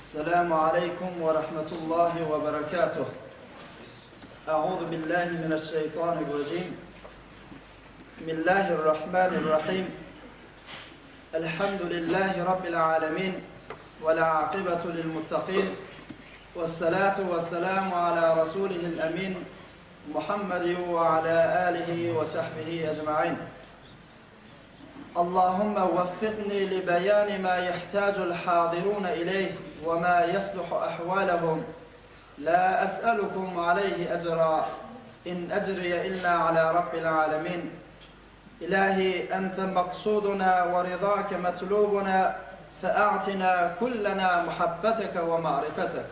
السلام عليكم ورحمة الله وبركاته أعوذ بالله من الشيطان الرجيم بسم الله الرحمن الرحيم الحمد لله رب العالمين والعاقبة للمتقين والصلاة والسلام على رسوله الأمين محمد وعلى آله وصحبه أجمعين اللهم وفقني لبيان ما يحتاج الحاضرون إليه وما يصلح أحوالهم لا أسألكم عليه أجرا إن أجري إلا على رب العالمين إلهي أنت مقصودنا ورضاك مطلوبنا فأعطنا كلنا محبتك ومعرفتك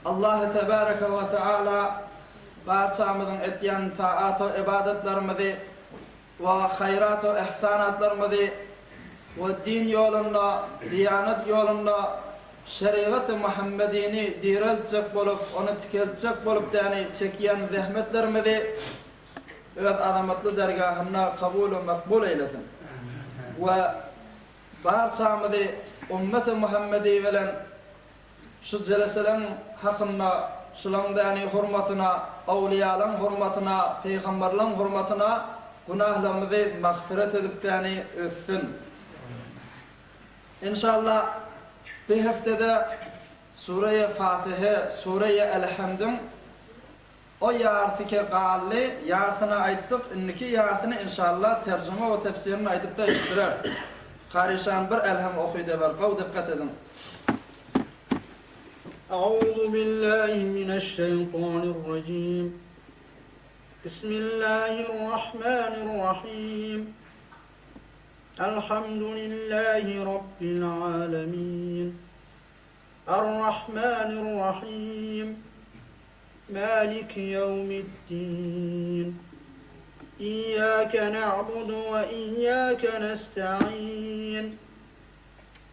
Allah tebareke we teala barçamyzyň etýän taat-u ybadatlarymyzy we haýrat-u ihsanatlarymyzy we din ýolunda, diýanat ýolunda şerigat-y Muhammedini direltjek bolup, ony tikeltjek bolup däni çekýän zähmetlerimizi Öz azamatly dergahynda kabul we makbul eýlesin we barçamyzy ummeti Muhammedi bilen Şu jeleseleň hakynda, şulaň däni hurmatyna, awliýalaň hurmatyna, pygamberleň hurmatyna günahlarymyzy magfyret edip däni ötsün. Enşalla bu hepdede Sureýe Fatihe, Sureýe Elhamdyň O ýarysy ke galdy, ýarsyny aýtdyk, indiki ýarsyny inşallah terjime we tefsirini aýdypda eşitdirer. Karyşan bir Elham okyda ber, gowy dykgat ediň. A'uzu billahi mineşşeýtanirrajim. Bismillahirrahmanirrahim. Elhamdülillahi rabbil alemin. Errahmanirrahim. Maliki ýewmiddin. Iýýake na'budu we iýýake nesta'in.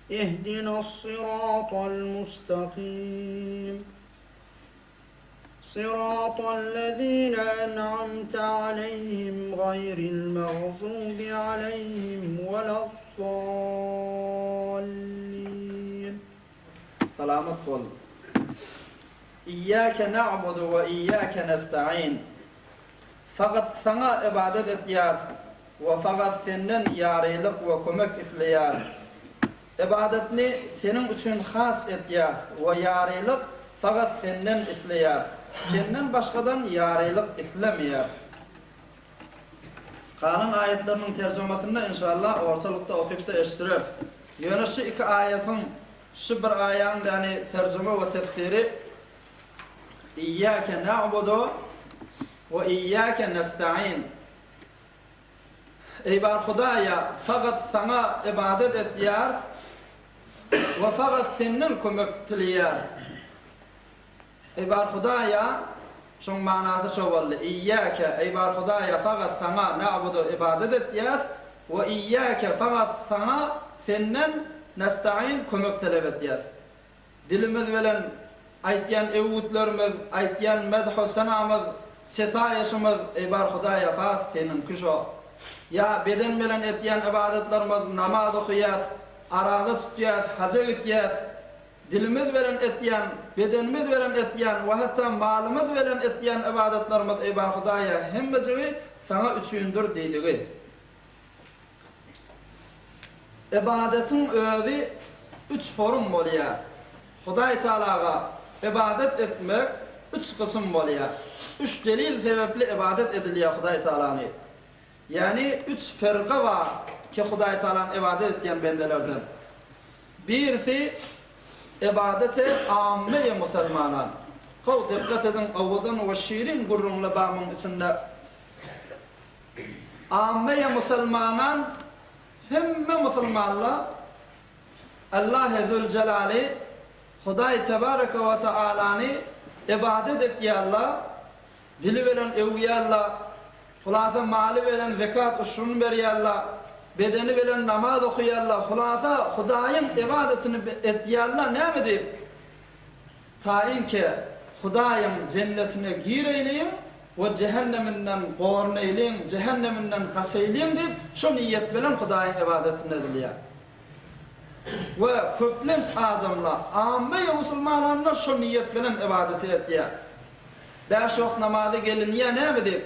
Ihdinas-syratal mustaqim. Syratal-lezine en'amte aleýhim gaýril magzubi aleýhim weled-dallin. Salamat bol. Iýýäke na'budu we iýýäke nesta'in. Fakat Saňa ybadat etýäris we fakat Senden ýarylyk we kömek isleýäris. Ybadatny Seniň üçin has etýäris we ýarylyk fakat Senden isleýäris. Senden başgadan ýarylyk islemeýäris. Galan aýatlarynyň terjimasynda inşallah ortalykda okypda eşitdireris. Ýöne şu iki aýatyň şu bir aýaň ýagny terjime we tefsiri Iýýäke na'budu we iýýäke nesta'in Eý bar Hudaýa fakat saňa ybadat etýäris we fakat senden kömek dileýäris. Eý bar Hudaýa, şoň manasy şo boldy, Iýýäke, eý bar Hudaýa, fagat Saňa, na'budu, ybadat etýäs, we iýýäke, fagat Saňa, Senden, nesta'in, kömek talap etýäs. Dilimiz bilen aýtýan öwgütlerimiz, aýtýan medh-u senamyz, setaýyşymyz, eý bar Hudaýa, has Seniňki şo. Ýa beden bilen etýän ybadatlarymyz, namaz okaýas, araza tutýas, haja gitýäs, Dilimiz bilen etýän, bedenimiz bilen etýän we hatda malymyz bilen etýän ybadatlarymyz eý bar Hudaýa hemmejigi Saňa üçindir diýdigi. Ybadatyň özi üç forum bolýar. Hudaý Tagalaga ybadat etmek üç gysym bolýar. Üç delil sebäpli ybadat edilýär Hudaý Tagalany. Ýagny üç firga bar ki Hudaý Tagalany ybadat etýän bendelerden. Birisi Ybadaty amme-i musulmanan. How dykgat ediň owadan we şirin gürrüňler bar muň içinde. Amme-i musulmanan hemme musulmanlar Allahy Züljelaly Hudaý Tebareke we Tealany ybadat etýärler. Dili bilen öwýärler, hulasa maly bilen zekat uşruny berýärler, bedeni bilen namaz okaýarlar, hulasa Hudaýyň ybadatyny edýärler näme diýip? Taýynke Hudaýyň jennetine gireýliň we jähenneminden gorunaýlyň, jähenneminden gaçaýlyň diýip şo niýet bilen Hudaýyň ybadatyny edilýär. We köplenç adamlar, amme-ýe musulmananda şo niýet bilen ybadaty etýär. Bäş wagt namaza gelinýär näme diýip?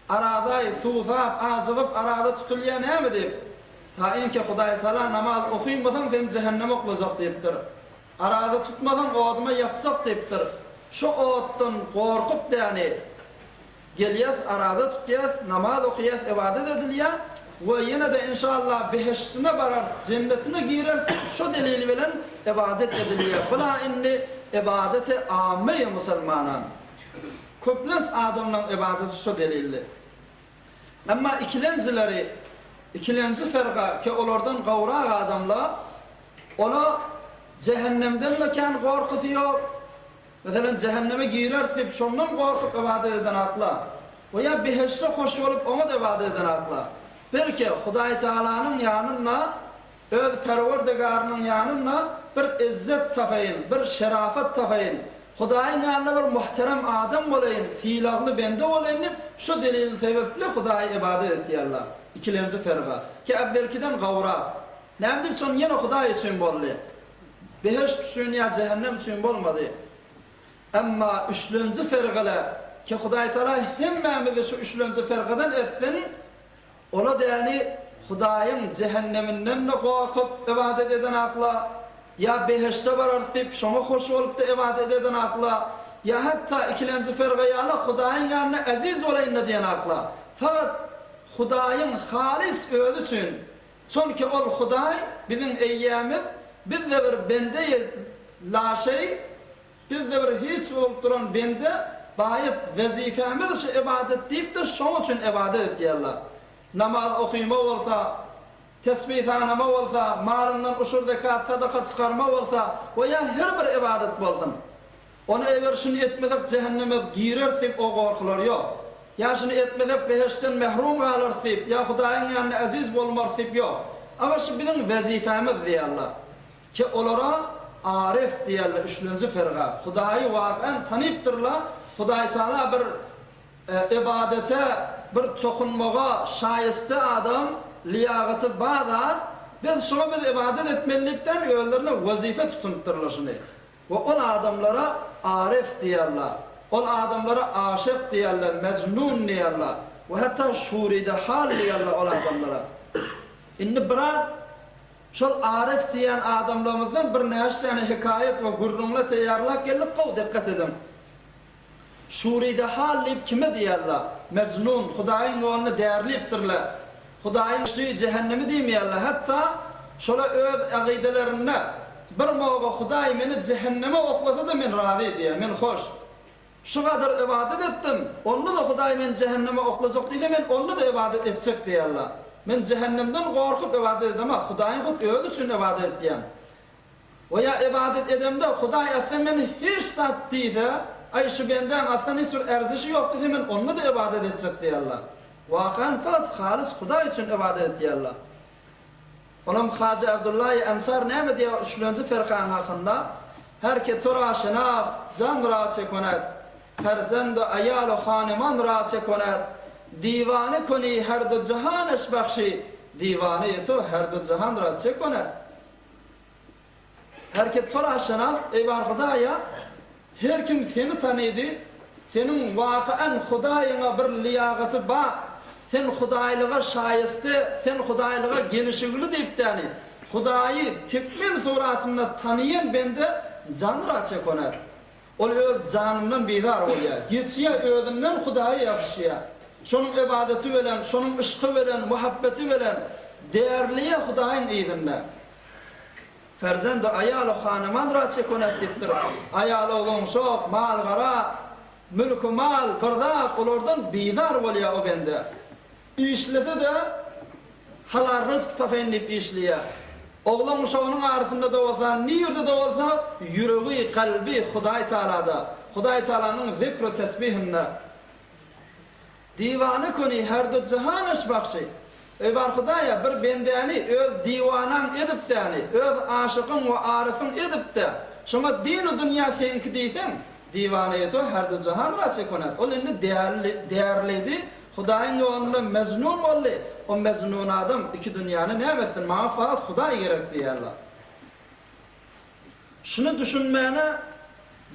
Arazaý, suwsap, ajygyp araza tutulýar näme diýip? Taýynki Hudaýtagala namaz okynmasaň seni jähenneme oklajak diýipdir. Araza tutmasaň oduma ýakjak diýipdir. Şo otdan gorkup däni gelýäs araza tutýas, namaz okaýas, ybadat edilýär we ýene-de inşallah behiştine bararys, jennetine gireris diýip şo delil bilen ybadat edilýär. Bula indi ybadaty amme-ýe musulmanan. Köplenç adamlaň ybadaty şo delilli. Emma ikilenjileri, ikilenji ferga ki olardan gowrak adamla, ola jähennemden-de kän gorkusy ýok, meselem jähenneme gireris diýip şondan gorkup ybadat eden akla, we ýa behişde hoş bolup oňa-da ybadat eden akla. Belki Hudaýtagalanyň ýanynda Öz Perwerdigarynyň ýanynda bir yzzet tapaýyn, bir şerafat tapaýyn, Hudaýyň ýanynda bir muhterem adam bolaýyn, sylagly bende bolaýyn diýip, şu delil sebäpli Hudaýa ybadat etýärler. Ikilenji ferga, ki äwwelkiden gowrak. Näme diýip şon ýene Hudaý üçin boldy. Behişt üçin ýa jähennem üçin bolmady. Emma üçlenji fergale, ki Hudaýtagala hemmämizi şu üçlenji fergadan etsin, Ola däli Hudaýyň jähenneminden-de gorkup ybadat eden akla, ýa behişde bararys diýip şoňa hoş bolup-da ybadat eden akla, ýa hatda ikilenji ferga ýaly Hudaýyň ýanynda äziz bolaýyn-da diýen akla. Fakat Hudaýyň halys özi üçin, çonki ol Hudaý biziň eýämiz, biz-de bir bende-ýi laşeý, Bizde bir hiç bolup duran bende baýat wezipemiz şu ybadat diýip-de şoň üçin ybadat etýärler. Namaz okyma bolsa, tesbih sanama bolsa, malyňdan uşur zekat sadaka çykarma bolsa we ýa her bir ybadat bolsun. Ony eger şuny etmesek jähenneme gireris diýip o gorkular ýok. Ýa şuny etmesek behiştden mehrum galarys diýip ýa Hudaýyň ýanynda eziz bolmarys diýip ýok. Aga şu biziň wezipemiz diýýärler. Ki olara aryf diýerler, üçlenji ferga, Hudaýy wakan tanypdyrlar, Hudaýtagala bir ybadete, bir çokunmaga şaýysta adam, liýagaty bar zat, biz şoňa biz ybadat etmeli diýipden özlerine wezipe tutunypdyrlar şuny. We ol adamlara aryf diýerler, ol adamlara aşyk diýerler, mejnun diýerler we hatda şuride hal diýerler ol adamlara. Indi biraz Şol Aryf diýýän adamlarymyzdan birnäçe sany hekaýat we gürrüňler teýýarlap geldik, gowy dikgat ediň. Şuride hal diýip kime diýýärler? Mejnun, Hudaýyň ýoluna därlipdirler. Hudaýyň şu jähennemi diýmeýärler, hatda şolar öz agydalarynda bir moga Hudaý meni jähenneme oklasa-da men razy diýýär, men hoş. Şu gadar ybadat etdim, onda-da Hudaý meni jähenneme oklajak diýse, men onda-da ybadat etjek diýýärler. Men jähennemden gorkup ybadat edemok, Hudaýyň hut Özi üçin ybadat etýän. We ýa ybadat edemde, Hudaý asla meni hiç zat diýse, aý şu bendäň aslan hiç bir erzişi ýok diýse, men onda-da ybadat etjek diýýärler. Wakan fakat halys Hudaý üçin ybadat etýärler. Onam Hajy Abdullaýy Ensar näme diýýär üçlenji ferkaň hakynda, Her ki tura şenaht, jan ra çe konet, Ferzend-u aýal-u haneman ra çe konet, Diwane koni her du jahan eş bahşi, Diwane-i tu her du jahan ra çe konet. Her ki tura şenaht, eý bar Hudaýa, Her kim seni tanydy, seniň wakaan Hudaýyňa bir liýagaty ba, sen Hudaýlyga şaýeste, sen Hudaýlyga gelişigli diýip däni, Hudaýy tekmil suratynda tanyýan bende janra çekoner. Ol öz janyndan bizar bolýar, geçýär özünden Hudaýa ýapyşýar. Şonuň ybadaty bilen, şonuň yşky bilen, muhabbeti bilen därleýär Hudaýyň yzynda. Ferzendi aýal-u hanyman ra çekonet diýipdir. Aýal-oglan-uşak, mal-gara, mülk-u mal, bir zat olardan bizar bolýar o bende. Işlese-de, halal ryzk tapaýyn diýip işleýär. Oglan-uşagynyň arasynda-da bolsa, nirde-de bolsa, ýüregi, kalby Hudaý Taalada, Hudaý Taalanyň zikr-u tesbihinde. Diwana köni her du jahanaş bagşy. Eý bar Hudaýa, bir bendäni öz diwanaň edip-däni, öz aşykyň we aryfyň edip-de, şoňa din-u dünýä seňki diýseň, diwana eto her du jahan ra çekonet. Ol indi däli, därlidi, Hudaýyň ýolunda mejnun boldy. O mejnun adam iki dünýäni näme etsin, maňa fakat Hudaý gerek diýýärler. Şuny düşünmäne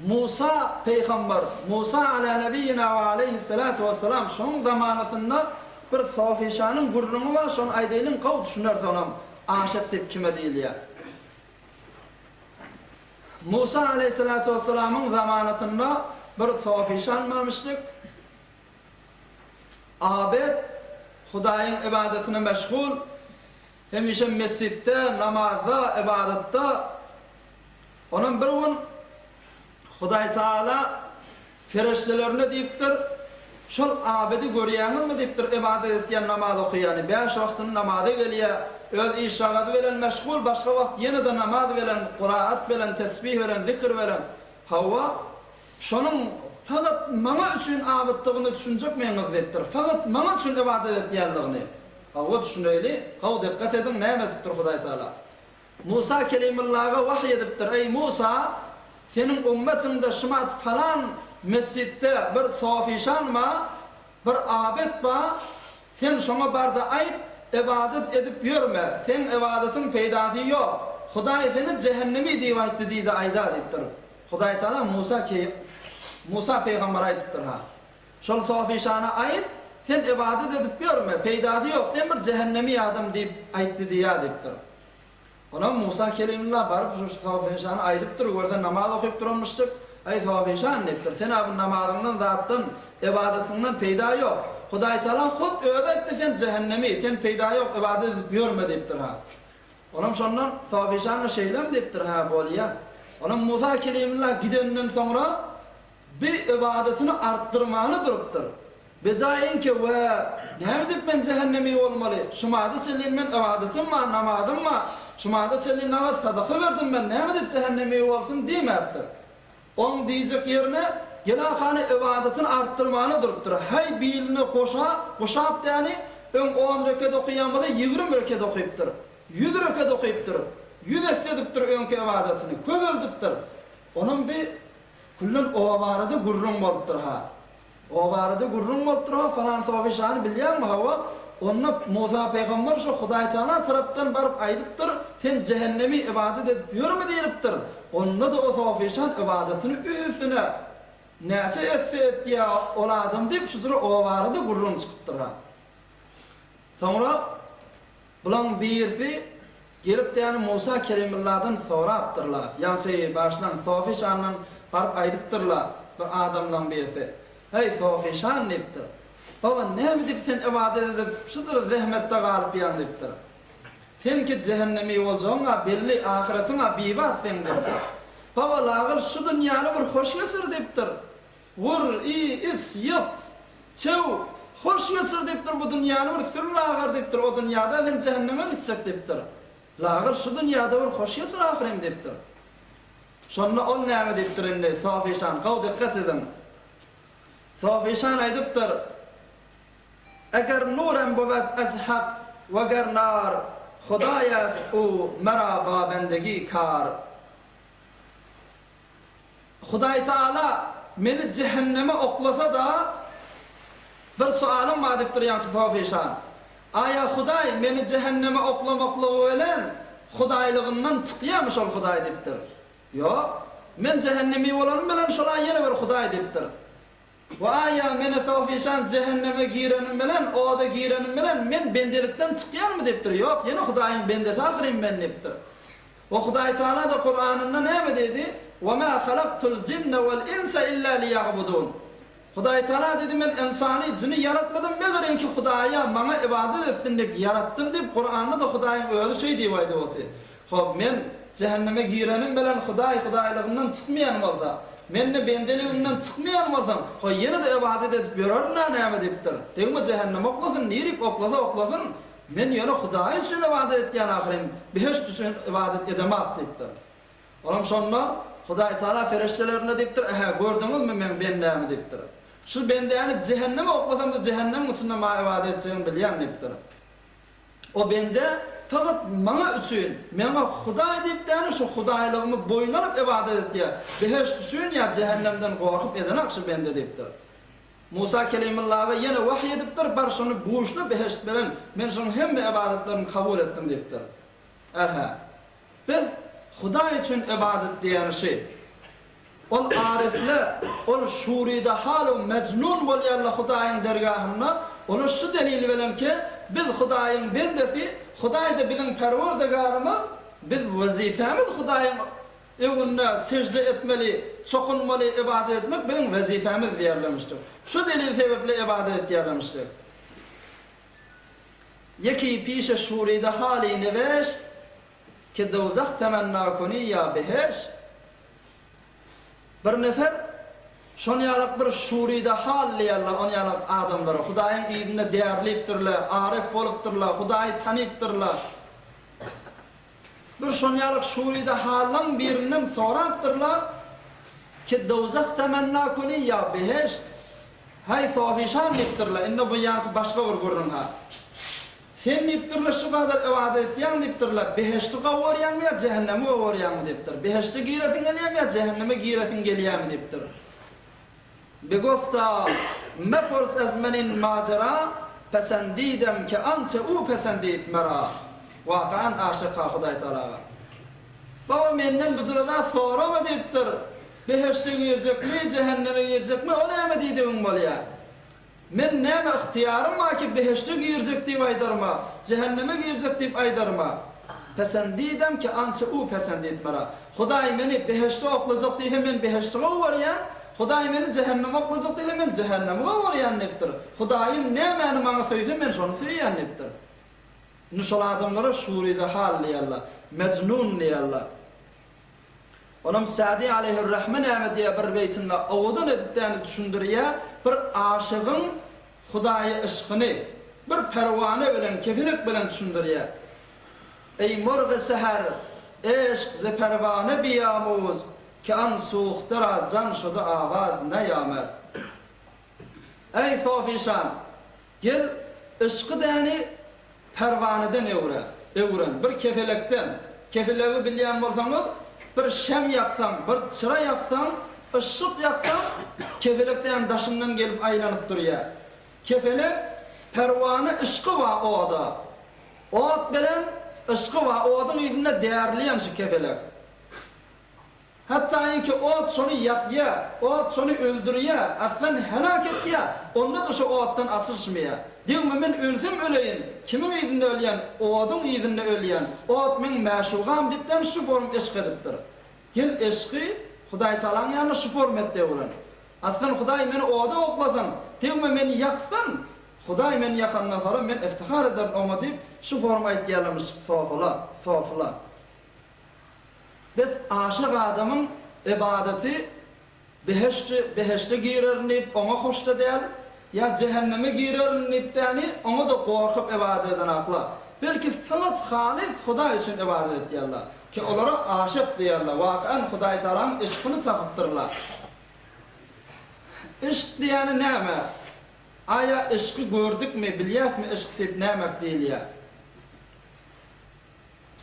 Musa peýgamber, Musa ala nebiýina we aleýhissalatu wessalam şoň zamanasynda bir sofişanyň gürrüňi bar, şony aýdaýlyň gowy düşüneris onam aşyk diýip kime diýilýär. Musa aleýhissalatu wessalamyň zamanasynda bir sofişan barmyşdyk. Abed Hudaýyň ybadatyna meşgul, hemişe mesjitde, namazda, ybadatda. Onam bir gün Hudaýtagala perişdelerine diýipdir, Şol Abedi görýäňizmi diýipdir, ybadat etýän, namaz okaýany, bäş wagtyny namaza gelýär, öz iş-şagazy bilen meşgul, başga wagt ýene-de namaz bilen, kuraat bilen, tesbih bilen, zikr bilen. Hawa, şonuň fakat maňa üçin abytdygyny düşünjekmiňiz diýipdir, fakat maňa üçin ybadat etýänligini. Hawa, düşüneýli, gowy dikgat ediň, näme edipdir Hudaýtagala. Musa Kelimullaga wahyý edipdir, Eý, Musa! Seniň ummatyňda şumat palan mesjitde bir sofişan ba, bir abet ba, sen şoňa bar-da aýt, ybadat edip ýörme, seň ybadatyň peýdasy ýok, Hudaý seni jähennemi diýip aýtdy diý-de aýda diýipdir. Hudaýtagala Musa Musa pygambere aýdypdyr-ha. Şol sofişana aýt, sen ybadat edip ýörme, peýdasy ýok, sen bir jähennemi adam diýip aýtdy diýýär diýipdir. Onam Musa Kelimullah baryp şu sofişana aýdypdyr, görse namaz okyp duranmyşdyk. Aý sofişan diýipdir, sen-ä bu namazyňdan zatdan, ybadatyňdan peýda ýok. Hudaýtagala hut özi aýtdy sen jähennemi, sen peýda ýok ybadat edip ýörme diýipdir-ha. Onam şondan sofişan-da şeýlemi diýipdir, hä bolýa. Onam Musa Kelimullah gideninden soňra Bi ybadatyny artdyrmany durupdyr. Bejaýyňki we näme diýip men jähennemi bolmaly, şumada çenli men ybadatym bar, namazym bar, şumada çenli namaz sadaka berdim men näme diýip jähennemi bolsun diýmäpdir. Oň diýjek ýerine gelakany ybadatyny artdyrmany durupdyr. Haý biline goşa, guşap däni, öň on reket okaýan bolsa 20 reket okypdyr. Ýüz reket okypdyr. Ýüz esse edipdir öňki ybadatyny, köpeldipdir. Onuň bi Küllen o barada gürrüň bolupdyr ha. O barada gürrüň bolupdyr ha, falan sofişany bilýäňmi hawa, onda Musa pygamber şo Hudaýtagala tarapdan baryp aýdypdyr, sen jähennemi ybadat edip ýörme diýlipdir, onda-da o sofişan ybadatyny üstüne näçe esse etýä ol adam diýip şu jyra o barada gürrüň çykypdyr ha. Soňra Bulaň birisi gelip däni Musa Kerimulladan sorapdyrlar. Ýaňky bagyşlaň, Sofi şandan baryp aýdypdyrlar bir adamlaň birisi. Heý, Sofi şan diýipdir. Baba, näme diýip sen ybadat edip, şujyr zähmetde galypýaň diýipdir. Seňki jähennemi boljagyň-a belli, ahyratyň-a bibat seň diýipdir. Baba, lagyl şu dünýäni bir hoş geçir diýipdir. Gur, iý, iç, ýyk, çöw, hoş geçir diýipdir, bu dünýäni bir sür lagar diýipdir, o dünýäde sen jähenneme gitjek diýipdir. Lagar şu dünýäde bir hoş geçir ahyryn diýipdir. Şonda ol näme diýipdir indi, Sofişan, gowy dikgat ediň. Sofişan aýdypdyr, Eger nurem bowed ez hak we ger nar, Hudaý est u mera ba bendegi kar. Hudaýtagala meni jähenneme oklasa-da, bir soalym bar diýipdir ýaňky Sofi şa. Aýa Hudaý meni jähenneme oklamaklygy bilen Hudaýlygyndan çykýarmy şol Hudaý diýipdir. Ýok. Men jähennemi bolanym bilen şol-a ýene bir Hudaý diýipdir. Waý-a, men-ä Sofişan jähenneme girenim bilen, oda girenim bilen, men bendelikden çykýanmy diýipdir. Ýok, ýene Hudaýyň bendesi ahyryn men diýipdir. We Hudaýtagala-da Kuranynda näme diýdi? Wa ma halaktul jinne wal insa illa liýa'budun. Hudaýtagala diýdi, men ynsany, jyny ýaratmadym, meger-enki Hudaýa, maňa ybadat etsin diýip ýaratdym diýip, Kuranda-da Hudaýyň özi şeý diýip aýdyp otyr. Hop, men jähenneme girenim bilen Hudaý hudaýlygymdan çykmaýan bolsa, men-de bendeligimden çykmaýan bolsam, hoý, ýene-de ybadat edip ýörerin-ä näme diýipdir. Degme jähenneme oklasyn, nirik oklasa oklasyn, men ýöne Hudaý üçin ybadat etýän ahyryn, behişt üçin ybadat edemak diýipdir. Olam şonda Hudaýtagala perişdelerine diýipdir, Ähä, gördüňizmi meň bendämi diýipdir. Şu bendäni jähenneme oklasam-da jähennemiň içinde maňa ybadat etjegini bilýän diýipdir. O bende fakat maňa üçin, meňe Hudaý diýip däli şu Hudaýlygymy boýun alyp ybadat etýär. Behişt üçin ýa jähennemden gorkup edenak şu bende diýipdir. Musa Kelimullaga ýene wahyý edipdir, bar şuny buşla behişt bilen, men şunuň hemme ybadatlaryny kabul etdim diýipdir. Ähä. Biz. Hudaý üçin ybadat diýýäni şy. Ol aryfle, ol şurida hal-u mejnun bolýarlar Hudaýyň dergahynda, olar şu delil bilen ki, biz Hudaýyň bendesi, Hudaý-da biziň Perwerdigarymyz, biz wezipemiz Hudaýyň öňünde sežde etmeli, çokunmaly, ybadat etmek biziň wezipemiz diýerlermişdir. Şu delil sebäpli ybadat etýärlermişdir. Ýeki pişe şurida haly neweşt, ki dowzah temenna kuni ýa beheşt. Bir nefer şon ýalak bir şurida hal diýerler on ýalak adamlara. Hudaýyň yzynda därlipdirler, aryf bolupdyrlar, Hudaýy tanypdyrlar. Bir şon ýalak şurida hallaň birinden sorapdyrlar, Ki dowzah temenna kuni ýa beheşt? Haý, sofişan diýipdirler, indi bu ýaňky başga bir gürrüň ha. Sen diýipdirler, şu gadar ybadat etýäň diýipdirler, behişdi gowy görýäňmi ýa jähennemi gowy görýäňmi diýipdir. Behişde giresiň gelýämi ýa jähenneme giresiň gelýämi diýipdir. Bigofta, Mepurs ez men in majera, pesendidem ke ançe u pesendid mera. Wakan aşyk-ha Hudaý Tagalaga. Baba menden bu zat sorama diýipdir. Behişde girjekmi, jähenneme girjekmi, o näme diýdigiň bolýar. Men näme ygtyýarym bar ki behişde girjek diýip aýdaryma, jähenneme girjek diýip aýdaryma? Pesendidem ki ança u pesendid mara. Hudaý meni behişde oklajak diýse men behişdi gowy görýän, Hudaý meni jähenneme oklajak diýse men jähennemi gowy görýän diýipdir. Hudaýym nämäni maňa söýse men şony söýýän diýipdir. Indi şol adamlara şuride hal diýerler, mejnun diýerler. Onam Sa'dy aleýhir-rahme näme diýýär bir beýtinde owadan edip däni düşündirýär, bir aşygyň Hudaýa yşkyny bir perwana bilen, kepelek bilen düşündirýär. Eý murgy säher, eşk ze perwana biýamuz, ki an suhta ra jan şudy awaz neýamed. Eý sofişan, Gel, yşky däni perwaneden öwre, öwren, bir keselekden. Keselegi bilýän bolsaňyz, bir şem ýaksaň, bir çyra ýaksaň, yşyk ýaksaň, keselek däni daşyňdan gelip aýlanyp durýar. Keselek, perwana yşky bar oda. Ot bilen yşky bar, oduň yzynda därleýän şu keselek. Hatda-inki ot şony ýakýar, ot şony öldürýär, aslan heläk etýär, onda-da şo otdan açylyşmaýar. Degme men ölsem öleýin, kimiň yzynda ölýän, oduň yzynda ölýän, ot meň mäşugam diýipden şu form eşk edipdir. Gel eşki Hudaýtagalaň ýanynda şu form et döwran. Aslan Hudaý meni oda oklasyn, degme meni ýaksyn, Hudaý meni ýakandan soňra men iftihar ederin oňa diýip şu form aýtýarlarmyş sofyla, sofyla. Bes aşyk adamyň ybadaty behişdi, behişde girerin diýip oňa hoşda däl, ýa jähenneme girerin diýip däni oňa-da gorkup ybadat edenakla. Belki fakat halys Hudaý üçin ybadat etýärler. Ki olara aşyk diýerler. Wakan Hudaý Tagalaň yşkyny tapypdyrlar. Yşk diýýäni näme? Aýa yşky gördükmi, bilýäsmi yşk diýip nämek diýilýär?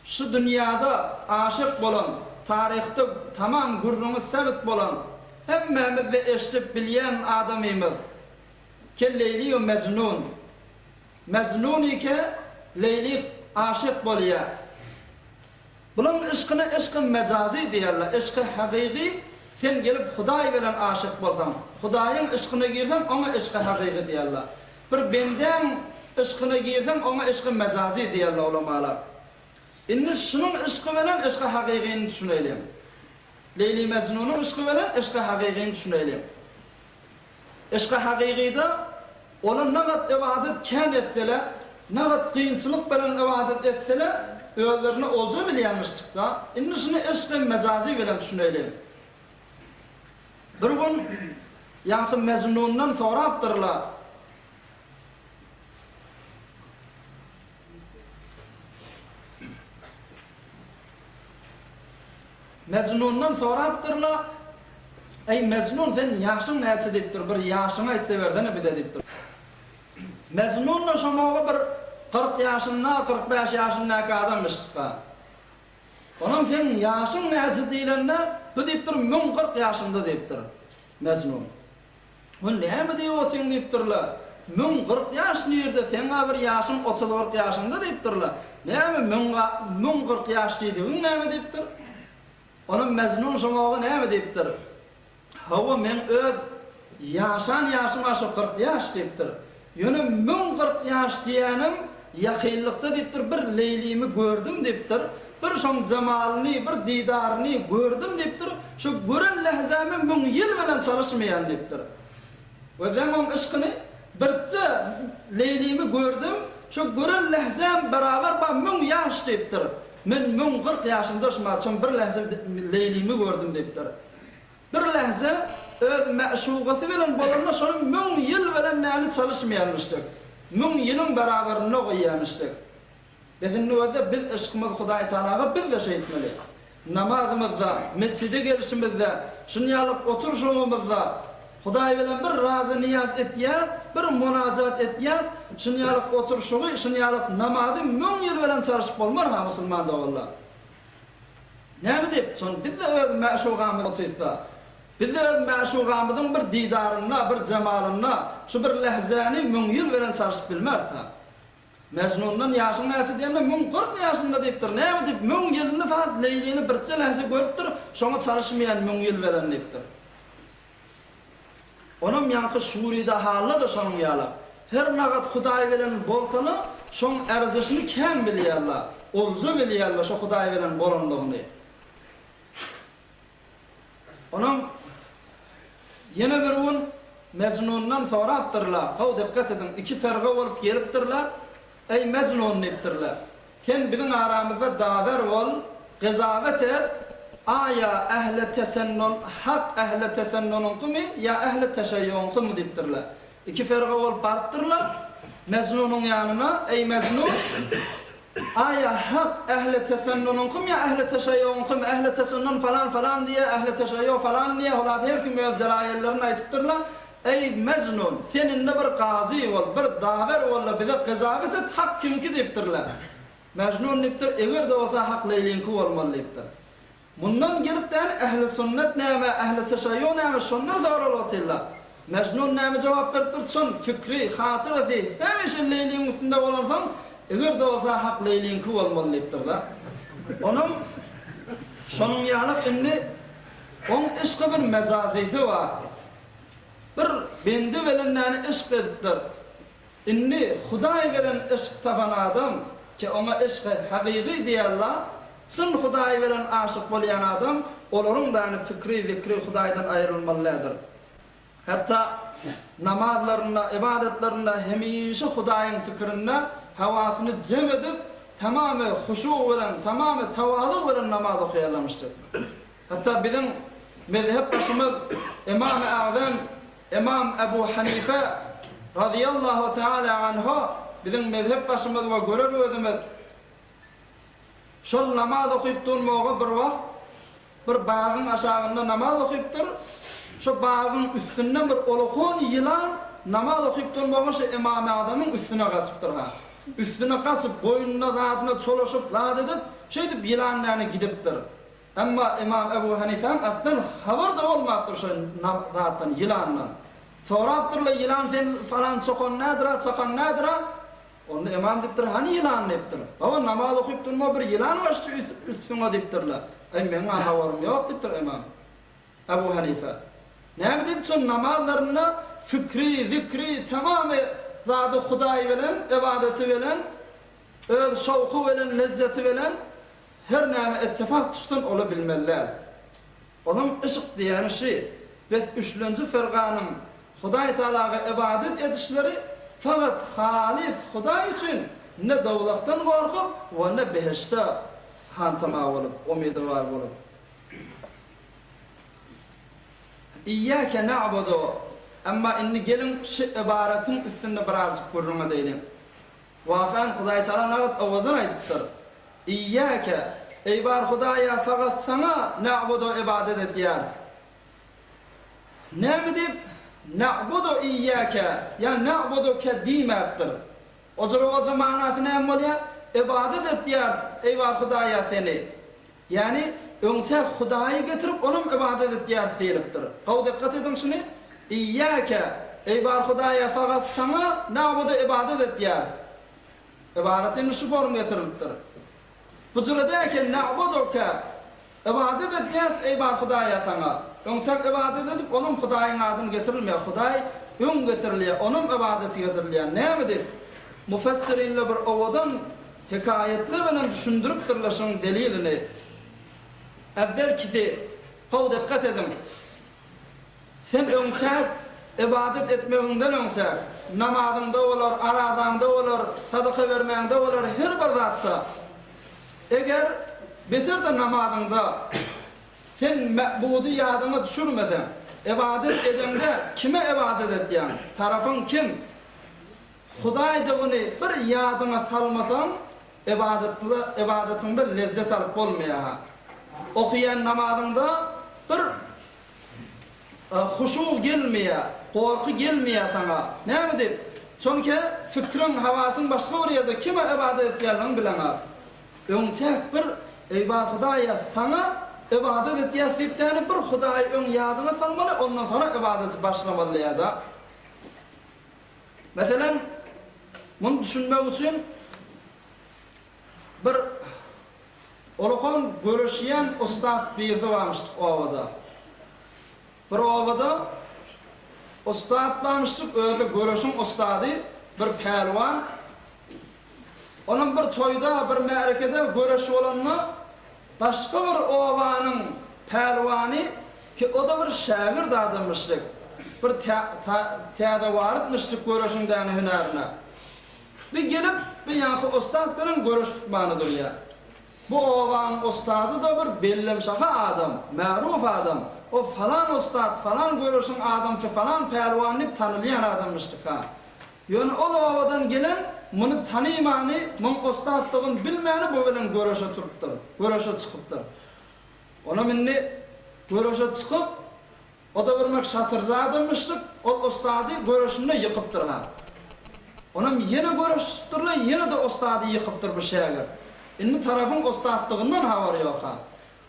Şu dünýäde aşyk bolan, taryhda tamam gürrüňi sebit bolan, hemmämiz-de eşidip bilýän adamymyz, ke Leýli we Mejnun. Mejnun ike Leýli aşyk bolýar. Bulaň yşkyna yşky mejazy diýerler, yşky hakyky, sen gelip Hudaý bilen aşyk bolsaň, Hudaýyň yşkyna girseň oňa yşky hakyky diýerler. Bir bendäň yşkyna girseň oňa yşky mejazy diýerler ulamalar. Indi şunuň yşky bilen yşky hakykyny düşüneýliň. Leýli Mejnunyň yşky bilen yşky hakykyny düşüneýliň. Yşky hakykyda olar nagat ybadat kän etseler, nagat kynçylyk bilen ybadat etseler özlerine olja bilýänmişdikda. Indi şuny yşky mejazy bilen düşüneýliň. Bir gün ýaňky Mejnundan sorapdyrlar. Mejnundan sorapdyrlar, Eý, Mejnun, sen ýaşyň näçe diýipdir, bir ýaşyňy aýtda bersene bize diýipdir. Mejnun-da şo mawy bir 40 ýaşynda, 45 ýaşyndaky adamyşka. Onuň seň ýaşyň näçe diýlende, bu diýipdir, 1040 ýaşymda diýipdir. Mejnun. Bu näme diýip otyň diýipdirler. 1040 ýaş nirde, seň-ä bir ýaşyň otuz-kyrk ýaşyňda diýipdirler. Näme müň 1040 ýaş diýdigiň näme diýipdir. Onam Mejnun şoňa näme diýipdir? Hawa, meň öz ýaşan ýaşym-a şo 40 ýaş diýipdir. Ýöne 1040 ýaş diýýänim ýakynlykda diýipdir, bir Leýlimi gördüm diýipdir. Bir şoň jemalyny, bir didaryny gördüm diýipdir. Şo gören lähzämi müň ýyl bilen çalyşmaýan diýipdir. Gözleň oň yşkyny, birje Leýlimi gördüm, şo gören lähzäm barabar ba müň ýaş diýipdir. Men 1040 ýaşymda şumat şoň bir lähze Leýlimi gördüm diýipdir. Bir lähze öz mäşugasy bilen bolanda şony müň ýyl bilen näli çalyşmaýarmyşdyk. Müň ýylyň barabarynda goýýarmyşdyk. Biz indi görde biz yşkymyz Hudaý Tagalaga biz-de şeýtmeli. Namazymyzda, mesjide gelişimizde, şunýalyk oturyşygymyzda Hudaý bilen bir razy-nyýaz etýäs, bir monajat etýäs, şunýalyk oturyşygy, şunýalyk namazy müň ýyl bilen çalyşyp bolmar-ha musulman doganlar. Näme diýip, şony biz-de öz mäşugamyz otyrsa, biz-de öz mäşugamyzyň bir didarynda, bir jemalynda şu bir lähzäni müň ýyl bilen çalşyp bilmeris-ha. Mejnundan ýaşyň näçe diýende, 1040 ýaşynda diýipdir. Näme diýip, müň ýylyny fakat Leýlini birje lähze görüpdir, şoňa çalyşmaýan müň ýyl beren diýipdir. Onam ýaňky şurida hally-da şonuň ýala. Her nagat Hudaý bilen bolsana, şoň ärzeşini kän bilýärler, olja bilýärler şo Hudaý bilen bolanlygyny. Onam ýene bir gün Mejnundan sorapdyrlar, gowy dikgat ediň, iki ferga bolup gelipdirler, Eý, Mejnun diýipdirler, sen biziň aramyzda dawer bol, gyzawet et, aýa ähli tesennun hak ähli tesennunyňkymy ýa ähli teşeýýuňkymy diýipdirler. Iki ferga bolup barypdyrlar Mejnunyň ýanyna, Eý, Mejnun! Aýa hak ähli tesennunyňkymy ýa ähli teşeýýuňkymy, ähli tesennun falan-falan diýýär, ähli teşeýýu falan diýýär, hulasy her kim öz delaýellerini aýdypdyrlar. Eý, Mejnun, sen indi bir gazy bol, bir dawer bol-da, bize gyzawet et, hak kimki diýipdirler. Mejnun diýipdir, Eger-de bolsa hak Leýliňki bolmaly diýipdir. Mundan gelip däl, ähli sünnet näme, ähli teşaýýu näme, şondan soralyp otyrlar. Mejnun näme jogap beripdir, Çyn, pikri, hatyrasy hemişe Leýliň üstünde bolansoň, eger-de bolsa hak Leýliňki bolmaly diýipdir-de. Onuň şonuň ýaly indi oň yşky bir mejazysy bar. Bir bende bilen näni yşk edipdir. Indi Hudaý bilen yşk tapan adam, ki oňa yşky hakyky diýerler, çyn Hudaý bilen aşyk bolýan adam, olaryň dany fikri, zikri Hudaýdan aýrylmaly däldir. Hatda namazlarynda, ybadatlarynda hemişe Hudaýyň fikirinde hawasyny jem edip, tamamy huşug bilen, tamamy tawazu bilen namaz okaýarlarmyşdyr. Hatda biziň mezhep başymyz Ymamy Agzam Ymam Ebu Hanife razyýallahu teala anhu biziň mezhep başymyz we görer gözümiz şol namaz okyp durmaga bir wagt bir bagyň aşagynda namaz okypdyr. Şo bagyň üstünden bir olakon ýylan namaz okyp durmaga şo Ymamy Agzamyň üstüne gaçypdyr ha. Üstüne gaçyp boýnuna zadyna çolaşyp zat edip şeýdip ýylan näne gidipdir. Emma Ymam Ebu Hanifäň aslan habar-da bolmapdyr şo zatdan, ýylandan. Sorapdyrlar, Ýylan sen falan çokan nädir-a, çakan nädir-a? Onda ymam diýipdir, Hany ýylan diýipdir. Hawa, namaz okyp durma bir ýylan gaçdy üstüňe diýipdirler. Aý, meň-ä habarym ýok diýipdir ymam Ebu Hanife. Näme diýip şo namazlarynda fikri, zikri, tamamy zady Hudaý bilen, ybadaty bilen, öz şowky bilen, lezzeti bilen Her näme ittifak düşsün ola bilmeli däl. Onuň yşk diýýäni şy. Bes üçlenji firganyň Hudaý Tagalaga ybadat edişleri fakat halys Hudaý üçin ne dowzahdan gorkup we ne behişde hantama bolup, umydywar bolup. Iýýäke na'budu. Emma indi geliň şy ybaratyň üstünde birazjyk gürrüň edeýliň. Wakan Hudaýtagala nagt owadan aýdypdyr. Iýýäke, eý bar Hudaýa fakat saňa na'budu ybadat edýäris. Näme diýip na'budu iýýäke ýa na'buduke diýmäpdir. Ojara bolsa manasy näme bolýar? Ybadat etýäris eý bar Hudaýa seni. Ýagny öňçä Hudaýy getirip onam ybadat etýäris diýlipdir. Gowy dykgat ediň şuny, Iýýäke, eý bar Hudaýa fakat saňa na'budu ybadat etýäris. Ybadat indi şu form getirilipdir. Bu jüre däki na'buduke. Ybadat edýäs, eý bar Hudaýa saňa. Öňçäk ybadat edip, onam Hudaýyň adyny getirilmeýär. Hudaý öň getirilýär, onam ybadaty getirilýär. Näme diýip, mufessirinler bir owadan hekaýatlar bilen düşündiripdirler şunuň delilini. Äwwelkisi, gowy dykgat ediň. Sen öňçäk ybadat etmegiňden öňçäk, namazyňda bolar, arazaňda bolar, sadaka bermäňde bolar, her bir zatda, eger beter-de namazyňda sen Mäbudy ýadyňa düşürmeseň, ybadat edeňde kime ybadat etýäň, tarapyň kim, Hudaýdygyny bir ýadyňa salmasaň, ybadatda ybadatyňda lezzet alyp bolmaýar. Okaýan namazyňda bir Huşu gelmeýär, gorky gelmeýär saňa. Näme diýip? Çonki pikriň, hawasyň başga bir ýerde, kime ybadat etýänligiňi bileňok. Öňçäk bir Eý bar Hudaýa, saňa ybadat etýäs diýip däli bir Hudaýy öň ýadyňa salmaly, ondan soňra ybadaty başlamaly ýa-da. Meselem, muny düşünmek üçin bir Olakan göreşýän ussat birisi barmyşdyk obada. Bir obada ussat barmyşdyk, özi göreşiň ussady, bir pälwan. Onam bir toýda, bir märekede göreş bolanda, başga bir obanyň pälwany ki, o-da bir şägirt adammyşdyk, bir täze warytmyşdyk göreşiň däne hünärine. Bir gelip, bir ýaňky ussat bilen göreş tutmana durýar. Bu obaň ussady-da bir bellemşaha adam, märuf adam. O falan ussat, falan göreşiň adamsy, falan pälwan diýip tanylýan adamyşdyka. Ýöne ol obadan gelen muny tanymany, muň ussatdygyny bilmäni bu bilen göreşe turupdyr, göreşe çykypdyr. Onam indi göreşe çykyp, O-da görmek şatyrzadamyşdyk, ol ussady göreşinde ýykypdyr-ha. Onam ýene göreşipdirler, ýene-de ussady ýykypdyr bu şägirt. Indi tarapyň ussatlygyndan habary ýok-ha.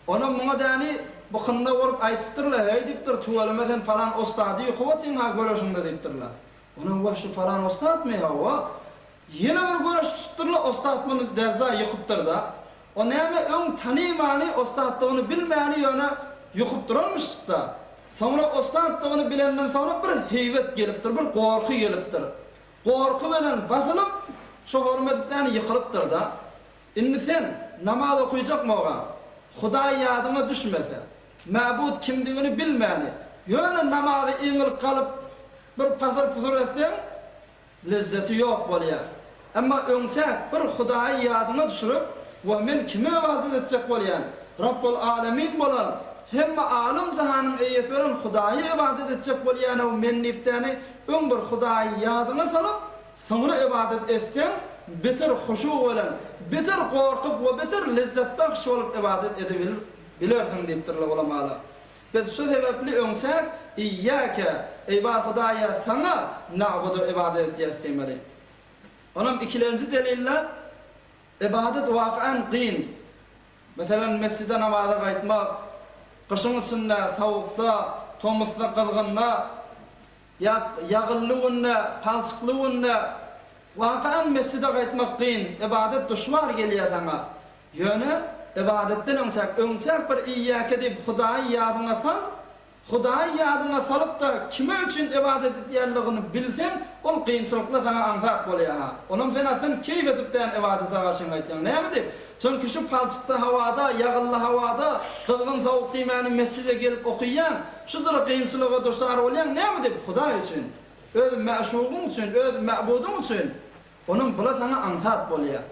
Onam muňa däni bykynda bolup aýdypdyrlar, Heý diýipdir, tüweleme sen palan ussady ýykyp otyň-ha göreşiňde diýipdirler. Onam wah şu falan ussatmy, hawa. Ýene bir göreş tutupdyrlar, ussat muny derja ýykypdyr-da. O näme öň tanymany ussatdygyny bilmäni ýöne ýykyp duranmyşdyk-da. Soňra ussatdygyny bilenden soňra bir heýbet gelipdir, bir gorky gelipdir. Gorky bilen basylyp, şo hormetdäni ýykylypdyr-da. Indi sen namaz okyjak moga, Hudaý ýadyňa düşmese, Mäbud kimdigini bilmäni, ýöne namazy eňilip galyp bir pasyr-pusur etseň, Lezzeti ýok bolýar. Emma öňçäk bir Hudaýy ýadyňa düşürip, Wah, men kime ybadat etjek bolýan? Rabbul Alemin bolan, hemme alem-jahanyň eýesi bolan Hudaýa ybadat etjek bolýan-ow men diýipdäni öň bir Hudaýy ýadyňa salyp, soňra ybadat etseň, beter huşu bilen, beter gorkup we beter lezzetbahş bolup ybadat edebilir bilersiň diýipdirler ulamalar. Biz şu sebäpli öňçäk Iýýäke, eý bar Hudaýa, Saňa, na'budu, ybadat edýäs diýmeli. Onam ikilenji deliller, ybadat wakan kyn. Meselem, mesjide namaza gaýtmak, gyşyň içinde, sowukda, tomusda, gyzgynda, ýa ýagynly günde, palçykly günde, wakan mesjide gaýtmak kyn, ybadat duşwar gelýär saňa. Ýöne, ybadatdan öňçäk, öňçäk bir Iýýäke diýip Hudaýy ýadyňa sal, Hudaýy ýadyňa salyp-da kime üçin ybadat edýänligini bilseň, ol kynçylyklar saňa aňsat bolýar-ha. Onam sen aslyn keýp edip däl ybadata garşyň aýtýaň. Näme diýip? Çünki şu palçykda hawada, ýagynly hawada, gyzgyn-sowuk diýmäni mesjide gelip okyýaň, şujyra kynçylyga duçar bolýaň, näme diýip? Hudaý üçin. Öz mäşugyň üçin, öz mäbudyň üçin. Onam bula saňa aňsat bolýar.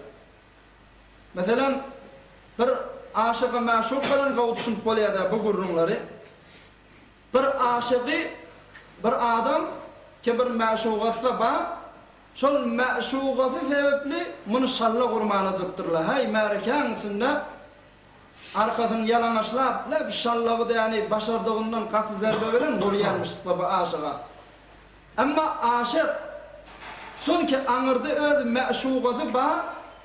Meselem, bir aşyga mäşuk bilen gowy düşünip bolýar-da bu gürrüňleri. Bir aşygy bir adam ki bir mäşugasy bar, şol mäşugasy sebäpli muny şalla gurmana durupdyrlar. Häý, märekäň içinde arkasyny ýalaňaçlap, lep şallagy däni başardygyndan gaty zerbe bilen urýarmyşdyklar bu aşyga. Emma aşyk, çünki aňyrda öz mäşugasy bar,